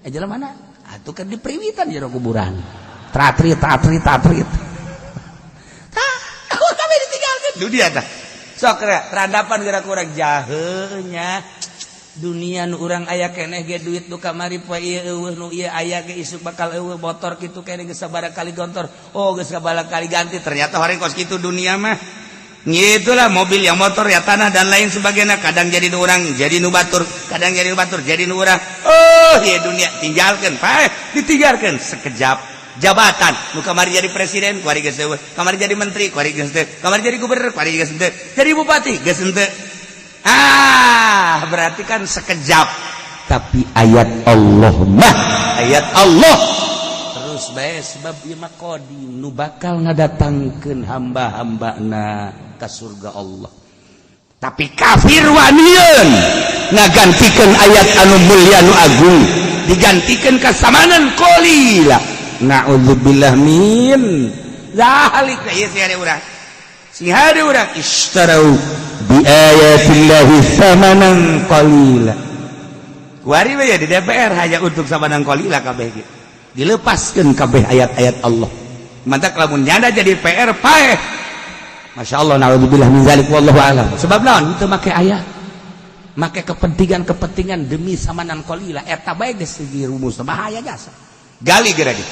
Eh, jalan mana? Atuh kan di periwitan jero kuburan. Tratrit, tatrit, tatrit. Tah, kami ditinggalkan. Dunia tah. Sok terandapan gerak kurang jahenya. Dunia nu urang aya keneh ge duit nu kamari poe ieu eueuh, nu ieu aya ge isuk bakal eueuh, motor kitu keneh geus sabaraha kali gontor, oh, geus sabaraha kali ganti, ternyata horeng kos kitu dunia mah. Itulah mobil yang motor ya, tanah dan lain sebagainya, kadang jadi nu urang jadi nu batur, kadang jadi nu batur jadi nu urang. Oh ya, dunia tinggalkan, paeh, ditinggalkan sekejap. Jabatan nu kamari jadi presiden kuari geus eueuh, kamari jadi menteri kuari geus teu, kamari jadi gubernur kuari geus teu, jadi bupati geus henteu. Ah, berarti kan sekejap. Tapi ayat Allah mah ayat Allah terus bae, sebab ieu mah qadim, nu bakal ngadatangkeun hamba-hambana ka surga Allah. Tapi kafir wanian ngagantikeun ayat anu mulia, anu agung, digantikeun ka samanan qalila. Na'udzubillah min zalik. Ieu sih ada urang, sing hade urang ishtarau bi ayatillahi thamanan qalila. Kuari we ya di DPR hanya untuk samanan qalila kabeh ge dilepaskeun kabeh ayat-ayat Allah. Mantak lamun nyanda jadi PR paeh. Masya Allah, na'udzubillah min zalik, wallahu alam. Sebab naon? Itu make ayat, make kepentingan-kepentingan demi samanan qalila. Eta bae geus segi rumus bahaya jasa. Gali geura di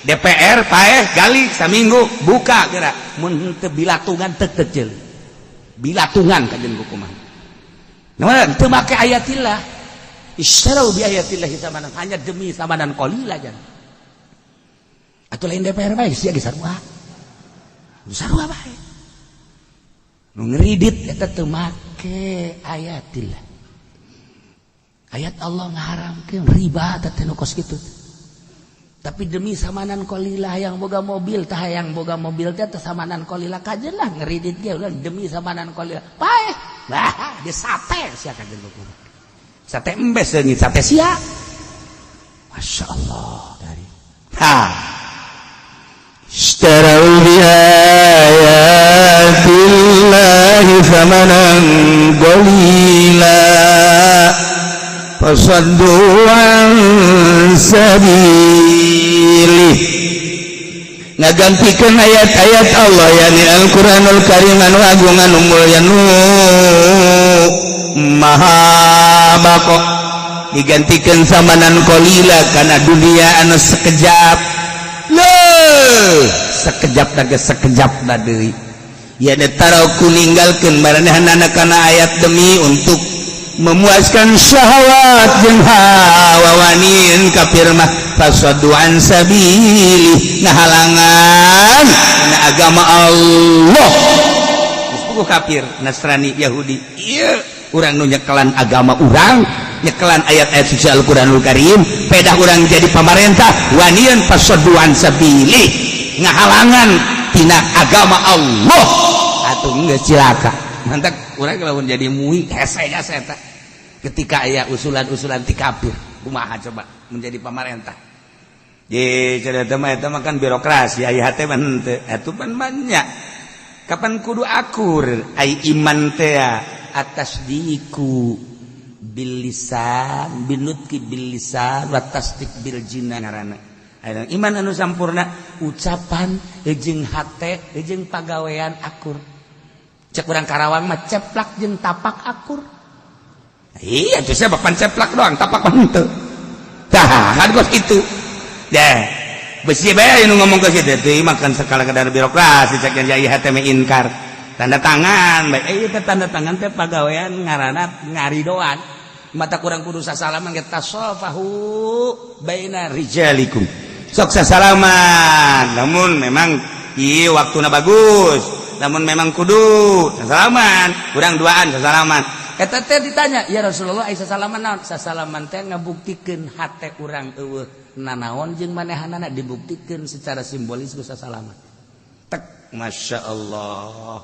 DPR paeh, gali saminggu buka geura, mun teu bilatungan teu teu bilatungan kajen kumaha. Nah, teu make ayatillah. Istarau bi ayatillahi samanan, hanya demi samanan qalila jan. Atuh lain DPR bae sia ge sarua. Sarua bae. Nu ngeridit eta teu make ayatillah. Ayat Allah ngaharamkeun riba teh nu kos kitu. Tapi demi samanan qalila, yang boga mobil tah, yang boga mobil teh samanan qalila kajen lah ngeridit ge ulah demi samanan qalila. Paeh. Bah, di sate sia kajen kumaha. Sate embes leungit sate sia. Masya Allah dari. Ha. اشتروا بآيات الله ثمنا قليلا فصدوا عن سبيله. Ngagantikan ayat-ayat Allah, yakni Al-Qur'anul Karim anu agung, anu mulya, nu maha bako, digantikan samanan qalila karena dunia anu sekejap. Leuh, sekejap naga, sekejap na deui ya. Taraku ninggalkeun maranehna kana ayat demi untuk memuaskan syahwat jeung hawa. Wanian kafir mah fasaddu an sabili, ngahalangan kana agama Allah. Geus puguh kafir Nasrani Yahudi ieu, urang nu nyekelan agama urang, nyekelan ayat-ayat suci Al-Qur'anul Karim, pedah urang jadi pamarentah, wanian fasaddu an sabili, ngahalangan tina agama Allah. Atuh geus cilaka. Mantak urang lamun jadi MUI hese jasa eta ketika aya usulan-usulan ti kafir. Kumaha coba menjadi pamarentah? Ye, cerita mah eta mah kan birokrasi, aya hate mah henteu. Atuh pan banyak. Kapan kudu akur ai iman teh atas diku bil lisan binutki bil lisan wa tasdik bil jinan ngaranna. Iman anu sampurna ucapan jeung hate jeung pagawean akur. Cek urang Karawang mah ceplak jeung tapak akur. Iya, tuh saya bapan ceplak doang, tapak mah henteu. Tah, kan kos kitu. Deh, besi bae nu ngomong ke situ teh makan sekala kadar birokrasi cek yang jaya hate inkar. Tanda tangan, bae ieu teh tanda tangan teh pagawean ngaranna ngaridoan. Mata kurang kudu sasalaman ge tasofahu baina rijalikum. Sok sasalaman, namun memang ieu waktuna bagus, namun memang kudu sasalaman, kurang duaan sasalaman. Eta teh ditanya, ya Rasulullah ai sasalaman naon? Sasalaman teh ngabuktikeun hate urang eueuh nanaon jeung manehanana dibuktikeun secara simbolis ku sasalaman. Tek, Masya Allah.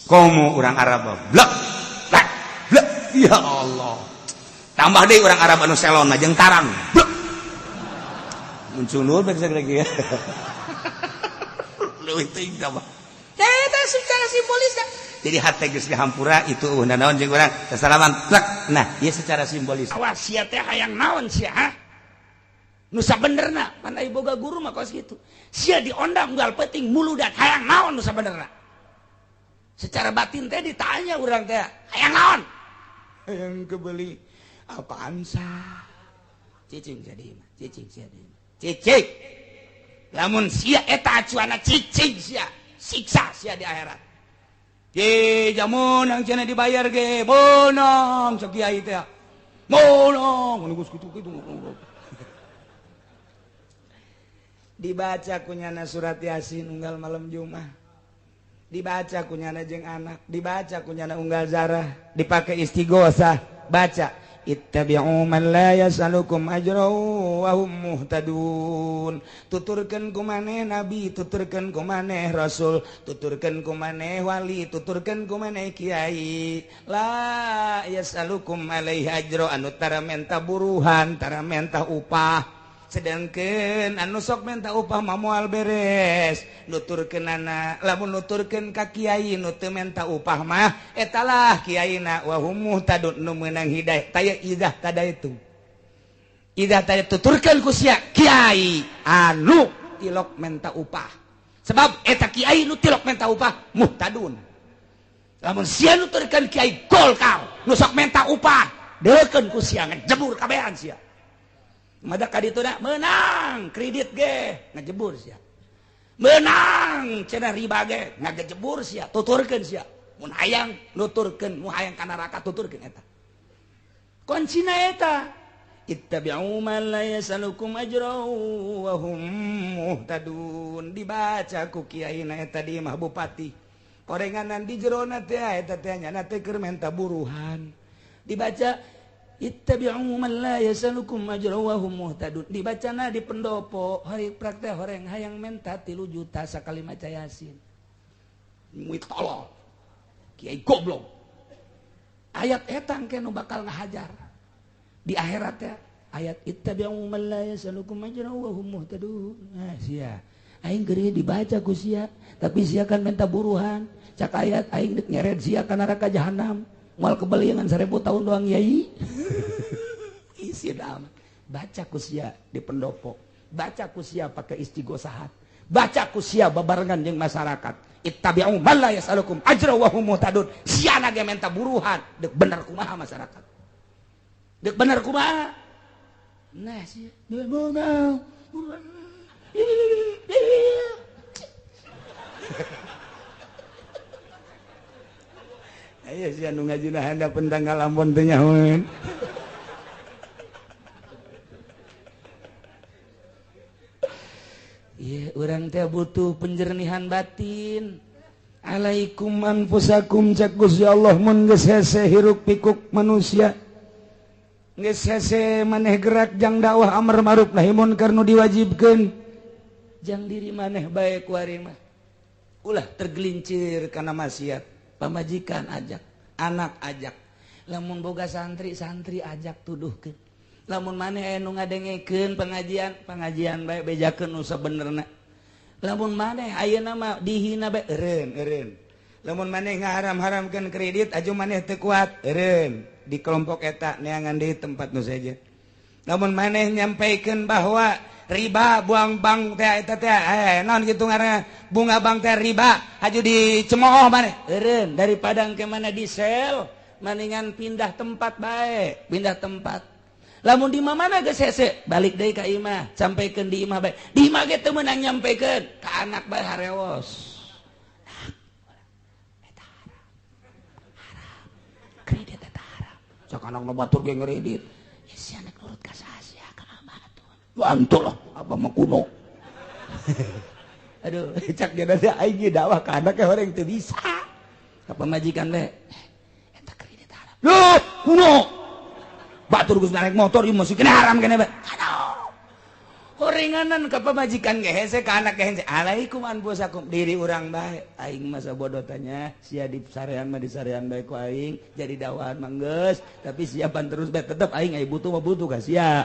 Komo urang Arab blek blek blek, ya Allah. Tambah deui urang Arab anu selona jeung tarang. Blek. Muncul baik lagi ya. Leuwih teuing tambah. Eta secara simbolis ya. Jadi hate geus dihampura itu eueuh naon jeung urang sasalaman plek. Nah, ieu secara simbolis. Awas sia teh hayang naon sia, ha? Nu sabenerna, pan ai boga guru mah kos kitu. Sia diondang unggal peuting muludan hayang naon nu sabenerna. Secara batin teh ditanya urang teh, hayang naon? Hayang kebeli apaan sah? Cicing jadi mah, cicing sia deui. Cicing. Lamun sia eta acuana cicing sia, siksa sia di akhirat. Ge jamun ang cenah dibayar ge, bonang cek kiai teh. Bonang nu geus kitu-kitu. Dibaca kunyana surat Yasin unggal malam Jumat. Dibaca kunyana jeung anak, dibaca kunyana unggal zarah, dipakai istighosah, baca ittabi'u man la yas'alukum ajra wa hum muhtadun. Tuturkeun ku maneh nabi, tuturkeun ku maneh rasul, tuturkeun ku maneh wali, tuturkeun ku maneh kiai. La yas'alukum alaihi ajra, anu tara menta buruhan, tara menta upah. Sedangkan anu sok menta upah mah moal beres. Nuturkeunana, lamun nuturkeun ka kiai nu teu menta upah mah etalah kiaina wa hum muhtadun nu meunang hidayah. Taya idah tadaitu. Idah tadi tuturkeun ku sia kiai anu tilok menta upah. Sebab eta kiai nu tilok menta upah muhtadun. Lamun sia nuturkeun kiai Golkar nu sok menta upah, deukeun ku sia ngejebur kabehan sia. Mada ka ditu da menang kredit ge ngejebur sia. Menang cenah riba ge ngagejebur sia, tuturkeun sia. Mun hayang nuturkeun, mun hayang ka neraka tuturkeun eta. Kuncina eta ittabi'u man la yas'alukum ajra wa hum muhtadun. Dibaca ku kiai na eta di imah bupati. Korenganan di jerona teh eta teh nyana teh keur menta buruhan. Dibaca ittabi'u man la yas'alukum ajra wa hum muhtadun. Dibacana di pendopo hari praktek horeng hayang menta 3 juta sakali maca Yasin. Muit tolol. Kiai goblok. Ayat eta engke nu bakal ngahajar di akhirat ya. Ayat ittabi'u man la yas'alukum ajra wa hum muhtadun. Nah, sia aing geureuh dibaca ku sia, tapi sia kan menta buruhan. Cak ayat aing deuk nyeret sia ka neraka jahanam. Moal kebeliangan 1000 tahun doang yai. Isi amat. Baca ku sia di pendopo. Baca ku sia pakai istighosahat. Baca ku sia babarengan jeung masyarakat. Ittabi'u man la yas'alukum ajra wa hum muhtadun. Sia ge menta buruhan, deuk bener kumaha masyarakat. Deuk bener kumaha? Nah sia, mau. Ayo sia nu ngajina handapeun tanggal ampun teu nyahoeun. Ieu urang teh butuh penjernihan batin. Alaikum anfusakum cak Gusti Allah mun geus hese hiruk pikuk manusia. Geus hese maneh gerak jang dakwah amar ma'ruf nahi munkar nu diwajibkeun. Jang diri maneh bae ku ari mah. Ulah tergelincir kana maksiat. Pamajikan ajak, anak ajak. Lamun boga santri, santri ajak tuduhkeun. Lamun maneh aya nu ngadengekeun pengajian, pengajian bae bejakeun nu sabenerna. Lamun maneh ayeuna mah dihina bae eureun eureun. Lamun maneh ngaharam-haramkeun kredit aju maneh teu kuat eureun di kelompok eta neangan deui tempat nu sejen. Lamun maneh nyampaikeun bahwa Riba buang bank teh eta teh naon kitu ngaranna bunga bank teh riba haju dicemooh maneh eureun daripada engke mana di sel mendingan pindah tempat bae, pindah tempat. Lamun di mana geus hese balik deui ka imah, sampaikan di imah bae. Di imah ge teu meunang nyampekeun ka anak bae harewos. Eta haram. Haram. Kredit eta haram. Sok anak nu batur ge ngredit. Ya si anak nurut ka saha sia ka abah atuh. Bantu lah abah mah kuno. Aduh, cak dia teh aing ge dakwah ka anak orang teu bisa. Ka pamajikan bae. Eta kredit haram. Loh, kuno. Batur geus naik motor ieu masih kena haram kene bae. Aduh. Horenganan ka pamajikan ge hese ka anak ge hese. Alaikum anfusakum diri urang bae. Aing masa bodoh tanya, sia di sarean mah di sarean bae ku aing jadi dakwahan mah geus, tapi siapan terus bae tetep aing aya butuh mah butuh ka sia.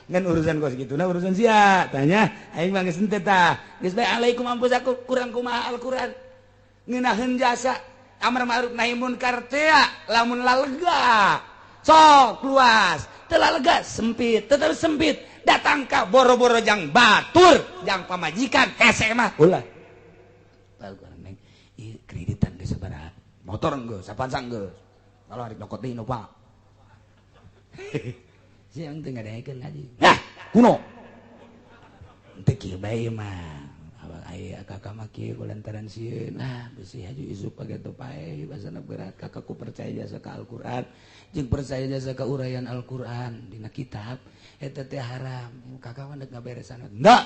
Ngan urusan kos kitu na urusan sia. Tanya aing mah geus henteu tah. Geus bae alaikum anfusakum kurang kumaha Al-Qur'an. Ngeunaheun jasa amar ma'ruf nahi munkar teh lamun lalega. Sok luas, teu lega sempit, tetep sempit. Datang ka boro-boro jang batur, jang pamajikan hese mah ulah. Neng, ieu kreditan geus sabaraha? Motor geus, Avanza geus. Kalau hari nyokot deui Innova. Siang teu ngadengekeun ngaji. Nah, kuno. Teu kieu bae mah. Abang aya kakak mah kieu kulantaran sieun. Nah, besi haju isuk pageto pae basana berat kakakku percaya jasa ka Al-Qur'an. Jeung percaya jasa ka uraian Al-Qur'an dina kitab eta teh haram. Kakak mah deuk ngaberesan. Enggak.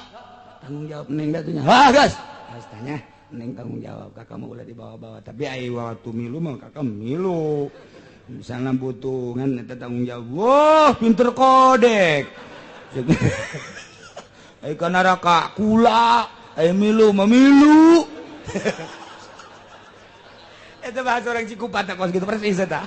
Tanggung jawab neng da atuh nya. Hah, geus. Geus tanya, neng tanggung jawab kakak mah ulah dibawa-bawa. Tapi ai waktu milu mah kakak milu. Misalnya butuh ngan eta tanggung jawab. Wah, pinter kodek. Ai ka neraka kula. Ayo milu, memilu. Itu bahasa orang Cikupa tak kos gitu persis eta.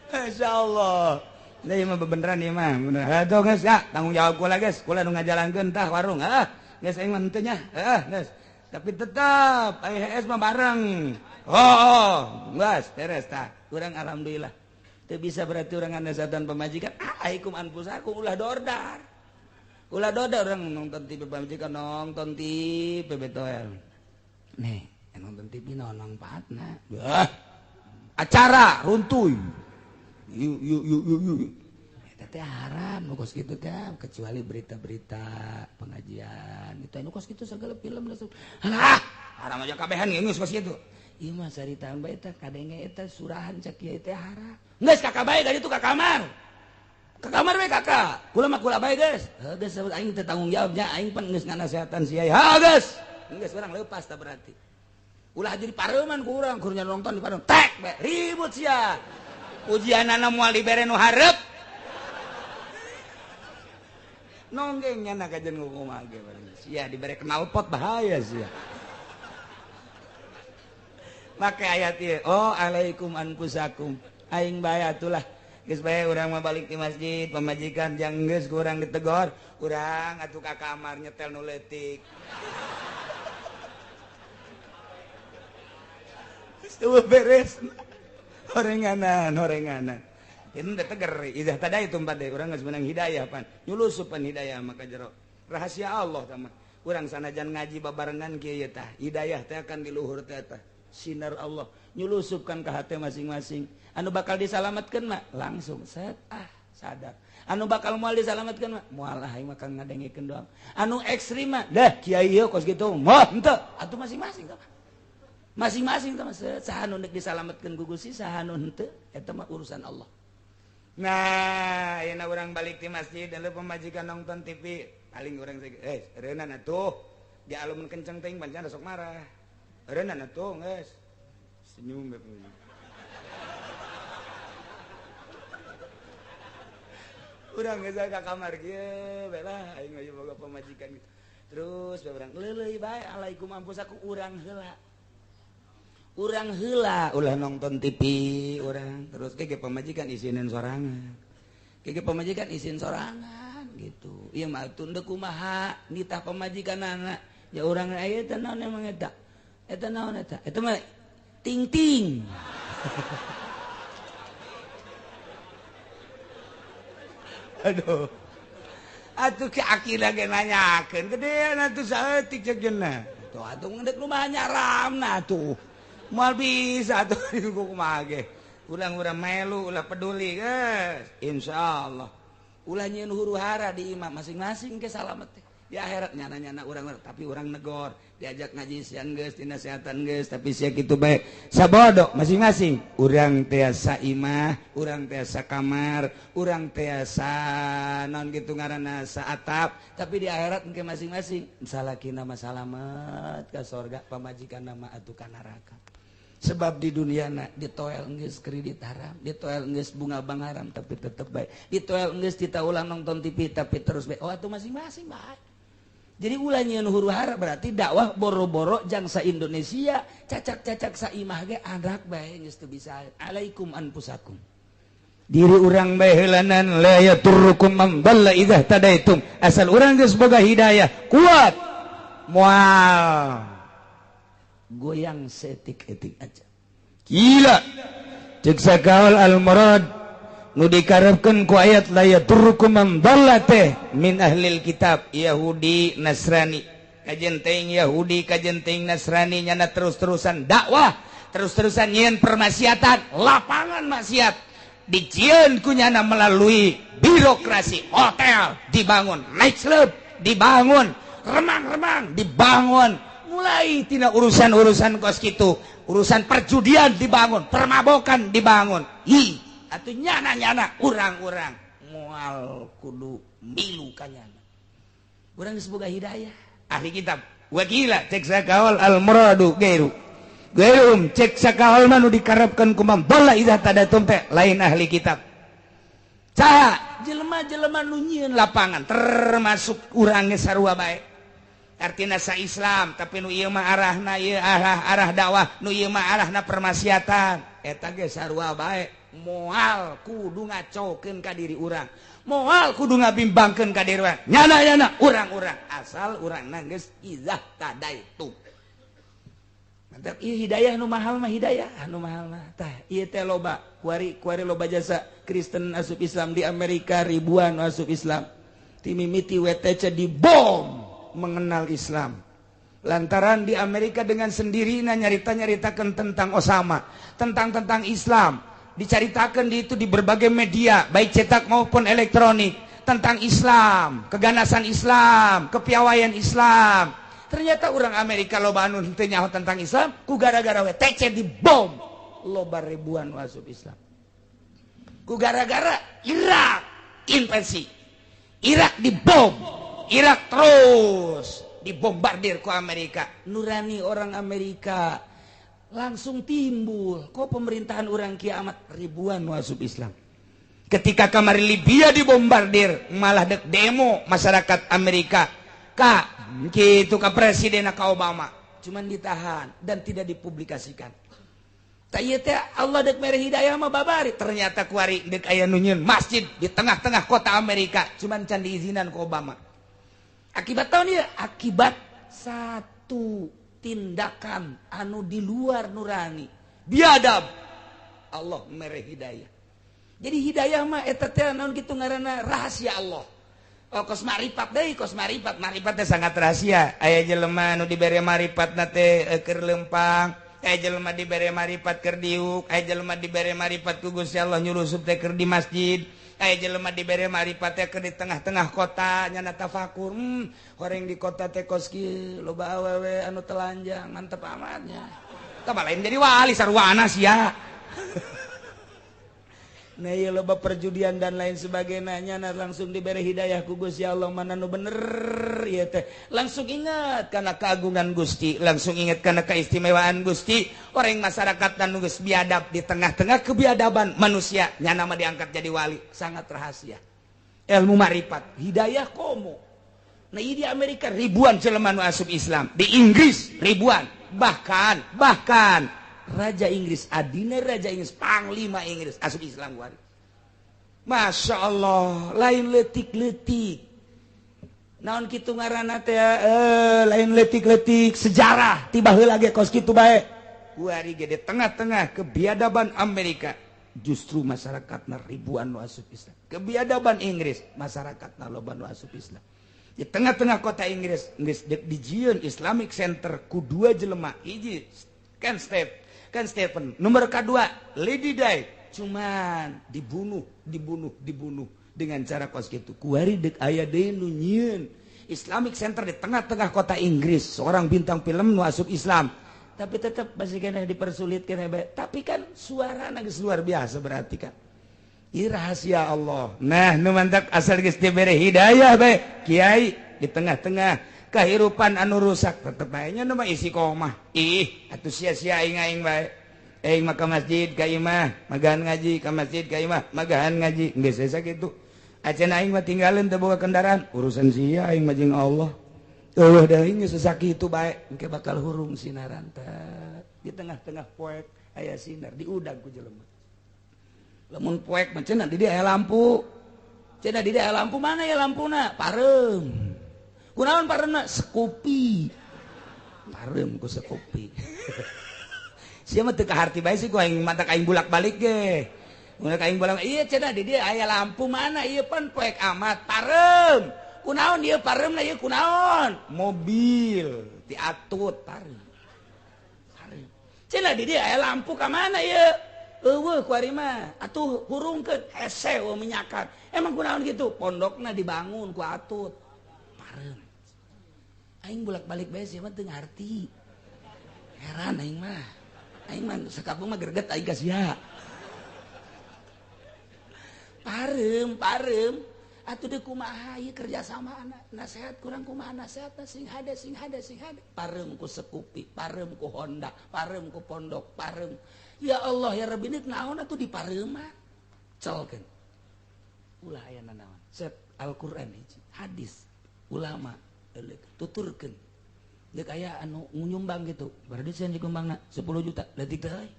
Masya Allah. Nah, ieu mah bebeneran ieu mah. Bener. Aduh geus ya, tanggung jawab kula geus. Kula nu ngajalankeun tah warung. Heeh. Geus aing mah henteu nya. Heeh, geus. Tapi tetep aya HS mah bareng. Oh, geus beres tah. Urang alhamdulillah. Teu bisa berarti urang nganasatan pamajikan. Alaikum anfusakum ulah dordar. Ulah doda orang nonton TV pamajikan nonton TV betoel. Nih, nonton TV naon mangpaatna. Wah. Acara runtuy. Yuk yuk yuk yuk yuk. Eta teh haram nu kos kitu teh kecuali berita-berita pengajian. Itu anu kos kitu segala film langsung. Halah, haram aja kabehan geus kos kitu. Ieu mah saritaan bae teh kadenge eta surahan cak kieu teh haram. Geus kakak bae dari itu ka kamar. Ke kamar we kakak, kula mah kula bae geus. Heuh geus aing teh tanggung jawabnya, aing pan geus nganasehatan sia. Ha geus. Geus urang leupas tah berarti. Ulah jadi pareuman ku urang, kur nonton di pareuman. Tek bae ribut sia. Ujianana moal dibere nu hareup. Nonggeng nya kajen kumaha ge sia dibere knalpot bahaya sia. Make ayat ieu, oh alaikum anfusakum. Aing bae atulah. Geus bae urang mah balik di masjid, pamajikan jang geus ku urang ditegor, urang atuh ka kamar nyetel nu leutik. Geus beres. Horenganan, horenganan. Ini teh teger, idah tadai tumpat deh, urang geus meunang hidayah pan. Nyulusupan hidayah maka jero. Rahasia Allah tah mah. Urang sanajan ngaji babarengan kieu ye tah, hidayah teh akan di luhur teh tah. Sinar Allah nyulusupkan ke hati masing-masing. Anu bakal disalamatkan mah langsung set ah sadar. Anu bakal moal disalamatkan mah moal ah aing mah ngadengekeun doang. Anu ekstrim mah dah kiai ieu kos kitu mah henteu atuh masing-masing tah. Masing-masing tah saha nu deuk disalamatkeun ku Gusti saha nu henteu eta mah urusan Allah. Nah, ayeuna urang balik ti masjid dan pamajikan nonton TV paling urang reunan atuh di alumun kenceng teuing pancen sok marah. Reunan atuh geus senyum bae. Urang geus ka kamar kieu bae lah aing mah boga pamajikan gitu. Terus bae urang leuleuy bae alaikum anfusakum urang heula. Urang heula ulah nonton TV urang terus ke pamajikan isinin sorangan. Ke pamajikan isin sorangan gitu. Ieu mah atuh deuk kumaha nitah pamajikanana. Ya urang aya teh naon emang eta? Eta naon eta? Eta mah ting-ting. Aduh, atuh ki akina ge nanyakeun gedean atuh saeutik cek cenah. Tuh atuh ngeudek rumah nyaramna atuh. Moal bisa atuh kumaha ge. Urang-urang melu ulah peduli geus. Insyaallah. Ulah nyieun huru hara di imah masing-masing ke salamet teh. Di akhirat nyana-nyana urang, tapi urang negor, diajak ngaji siang geus, dinasehatan geus, tapi sia kitu bae sabodo. Masing-masing urang tiasa imah, urang tiasa kamar, urang tiasa non gitu ngaranna saatap, tapi di akhirat engke masing-masing salakina mah salamet ka sorga, pamajikan mah atuh ka neraka. Sebab di dunia na ditoel geus kredit haram, ditoel geus bunga bank haram, tapi tetep baik. Ditoel geus tita ulang nonton TV, tapi terus baik. Oh, atuh masing-masing baik. Jadi ulah nyieun huru hara, berarti dakwah boro-boro jangsa Indonesia, cacak-cacak saimah ge anak bae geus teu bisa. Alaikum anfusakum, diri urang bae heulanan. La yadurrukum man dhalla idza tadaitum. Asal urang geus boga hidayah kuat, moal goyang seetik-etik aja. Gila, cek sakaol al murad nu dikarepkeun ku ayat la yadurrukum man dhalla teh min ahlil kitab, Yahudi Nasrani. Kajen teuing Yahudi, kajen teuing Nasrani, nyana terus-terusan dakwah, terus-terusan nyieun permaksiatan, lapangan maksiat dijieun ku nyana melalui birokrasi. Hotel dibangun, night club dibangun, remang-remang dibangun, mulai tina urusan-urusan kos gitu, urusan perjudian dibangun, permabokan dibangun. Hi atuh nyana-nyana urang-urang moal kudu milu kanyana, urang geus boga hidayah. Ahli kitab wakila, cek sakaol al muradu gairu gairum. Cek sakaol mah nu dikarepkeun ku man dhalla idza tadatum teh lain ahli kitab. Saha? Jelema-jelema nu nyieun lapangan, termasuk urang ge sarua bae. Artina sa Islam, tapi nu ieu mah arahna ieu arah arah dakwah, nu ieu mah arahna permaksiatan, eta ge sarua bae. Moal kudu ngacokeun ka diri urang, moal kudu ngabimbangkeun ka diri urang, nyana-nyana urang-urang, asal urang geus idzah tadaitu. Mantap ieu hidayah nu mahal mah, hidayah nu mahal mah. Tah, ieu teh loba kuari kuari loba jasa Kristen asup Islam di Amerika, ribuan asup Islam ti mimiti WTC dibom mengenal Islam, lantaran di Amerika dengan sendirinya nyarita-nyaritakan tentang Osama, tentang tentang Islam, dicaritakan di itu di berbagai media, baik cetak maupun elektronik, tentang Islam, keganasan Islam, kepiawaian Islam. Ternyata orang Amerika loba anu henteu nyaho tentang Islam, ku gara-gara WTC dibom loba ribuan masuk Islam. Ku gara-gara Irak invasi, Irak dibom, Irak terus dibombardir ku Amerika, nurani orang Amerika langsung timbul kok pemerintahan orang kiamat, ribuan masuk Islam. Ketika kamari Libya dibombardir, malah dek demo masyarakat Amerika kak gitu ke presiden ka Obama, cuman ditahan dan tidak dipublikasikan. Tak ieu teh Allah dek mere hidayah mah babari. Ternyata kuari dek aya nu nyieun masjid di tengah-tengah kota Amerika, cuman can diizinan ku Obama. Akibat tahun ya, akibat satu tindakan anu di luar nurani biadab, Allah mere hidayah. Jadi hidayah mah eta teh naon kitu ngaranna, rahasia Allah. Oh, kos marifat deui, kos marifat, marifat teh sangat rahasia. Aya jelema nu dibere marifat teh keur lempang, aya jelema dibere marifat keur diuk, aya jelema dibere marifat ku Gusti Allah nyulusup teh keur di masjid, aya jelema dibere marifat teh keur di tengah-tengah kota nyana tafakur, horeng di kota teh kos kieu, loba awewe anu telanjang, mantep amatnya. Tah lain jadi wali sarwana sia. Nah, ieu loba perjudian dan lain sebagainya, nyana langsung diberi hidayah ku Gusti Allah mana nu bener ieu teh. Langsung ingat karena keagungan Gusti, langsung ingat karena keistimewaan Gusti. Orang masyarakat dan geus biadab, di tengah-tengah kebiadaban manusia nyana mah diangkat jadi wali, sangat rahasia. Ilmu marifat, hidayah komo. Nah, di Amerika ribuan jelema nu asup Islam, di Inggris ribuan, bahkan bahkan Raja Inggris, adina Raja Inggris, Panglima Inggris asup Islam kuari. Masya Allah, lain letik-letik. Naon kitu ngaranna teh, lain letik-letik sejarah tiba heula ge kos kitu bae. Kuari ge di tengah-tengah kebiadaban Amerika. justru masyarakatna ribuan nu asup Islam. Kebiadaban Inggris masyarakatna loba nu asup Islam. Di tengah-tengah kota Inggris geus dijieun Islamic Center ku dua jelema, hiji Ken Stephen, nomor kedua Lady Di, cuman dibunuh dengan cara kos kitu. Kuari deuk aya deui nu nyieun Islamic Center di tengah-tengah kota Inggris, seorang bintang film nu asup Islam, tapi tetap masih kena dipersulit kena bae. Tapi kan suarana geus luar biasa berarti kan. Ieu rahasia Allah. Nah, nu mantak asal geus dibere hidayah bae, kiai di tengah-tengah kehidupan anu rusak tetep bae nya nu mah isi komah. Ih, atuh sia-sia aing bae. Aing mah ka masjid ka imah, magahan ngaji, ka masjid ka imah, magahan ngaji. Geus asa kitu. Acan aing mah tinggalin teu boga kendaraan, urusan sia aing mah jeung Allah. Eueuh da aing geus sakitu bae, engke bakal hurung sinaran teh. Di tengah-tengah poek aya sinar diudag ku jelema. Lamun poek mah cenah di dieu aya lampu. Cenah di dieu aya lampu, mana ya lampuna? Pareum. Kunaon pareumna? Sekupi. Pareum ku sekupi. Sia mah teu kaharti bae sih ku aing mantak aing bolak-balik ge. Mun aing bolak, ieu cenah di dieu aya lampu mana ieu pan poek amat pareum. Kunaon ieu pareumna ieu kunaon? Mobil diatut pareum. Pareum. Cenah di dieu aya lampu ka mana ieu? Eueuh ku ari mah atuh hurungkeun hese eueuh minyakan. Emang kunaon kitu? Pondokna dibangun ku atut. Pareum. Aing bolak-balik bae sia mah teu ngarti. Heran aing mah. Aing mah sakapung mah greget aing ka sia. Pareum, pareum. Atuh deui kumaha ieu kerja sama anak nasehat kurang kumaha nasehatna sing hade sing hade sing hade. Pareum ku Sekupi, pareum ku Honda, pareum ku pondok, pareum. Ya Allah ya Rabbi ini naon atuh dipareuman. Celkeun. Ulah aya nanaon. Set Al-Qur'an hiji, hadis, ulama euleuk tuturkeun. Deuk aya anu nyumbang gitu. Berarti sia dikumbangna 10 juta leutik teh euy.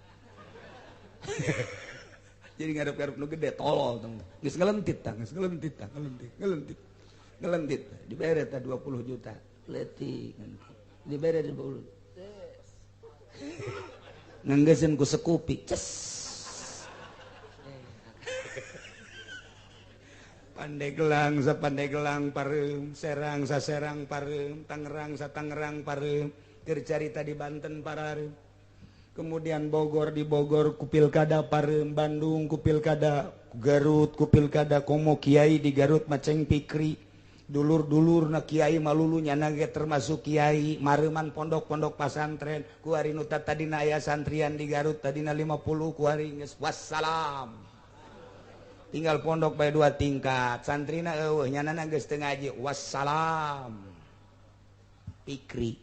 Jadi ngarep-ngarep nu gede tolol tong. Geus ngelentit tah, geus ngelentit tah, ngelentit, ngelentit. Ngelentit. Dibere tah 20 juta. Leutik. Dibere 20. Nganggeseun ku Sekupi. Ces. Pandeglang sa Pandeglang pareum, Serang sa Serang pareum, Tangerang sa Tangerang pareum, keur carita di Banten pareum. Kemudian Bogor di Bogor ku pilkada pareum, Bandung ku pilkada, Garut ku pilkada, komo kiai di Garut maceng pikri. Dulur-dulur na kiai malulu nyana ge termasuk kiai, mareuman pondok-pondok pasantren, ku ari nu tadina aya santrian di Garut tadina 50 ku ari geus wassalam. Tinggal pondok bae 2 tingkat, santrina eueuh nyanana geus teu ngaji wassalam. Pikri.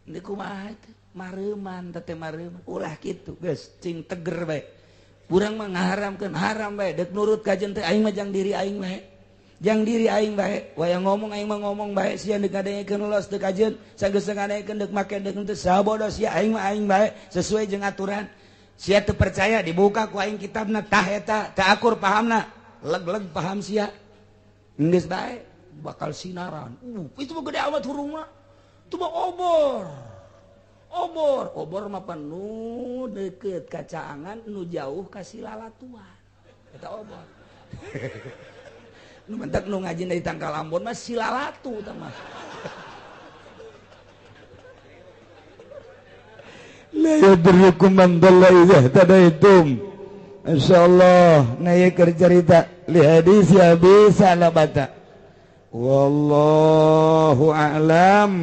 Deui kumaha teh? Mareuman teh mareuman ulah kitu geus cing teger bae. Urang mah ngaharamkeun haram bae deuk nurut ka jeung teh aing mah jang diri aing bae. Jang diri aing bae, wayang ngomong aing mah ngomong bae sia deuk ngadengekeun los teu kajeun, sageus ngadengekeun deuk make deuk henteu sabodo sia aing mah aing bae sesuai jeung aturan. Sia teu percaya dibuka ku aing kitabna tah eta, teu akur pahamna, leg-leg paham sia. Geus bae bakal sinaran. Itu mah gede amat hurungna. Itu mah obor. Obor, obor mah penuh deket ka caangan nu jauh ka silalatuan. Eta obor. Nu mentak nu ngaji dari Tangkal Ambon mah silalatu tah mah. La yadurrukum man dhalla idza ihtadaitum. Insyaallah na ieu keur carita li hadis Abi Salabata. Wallahu a'lam.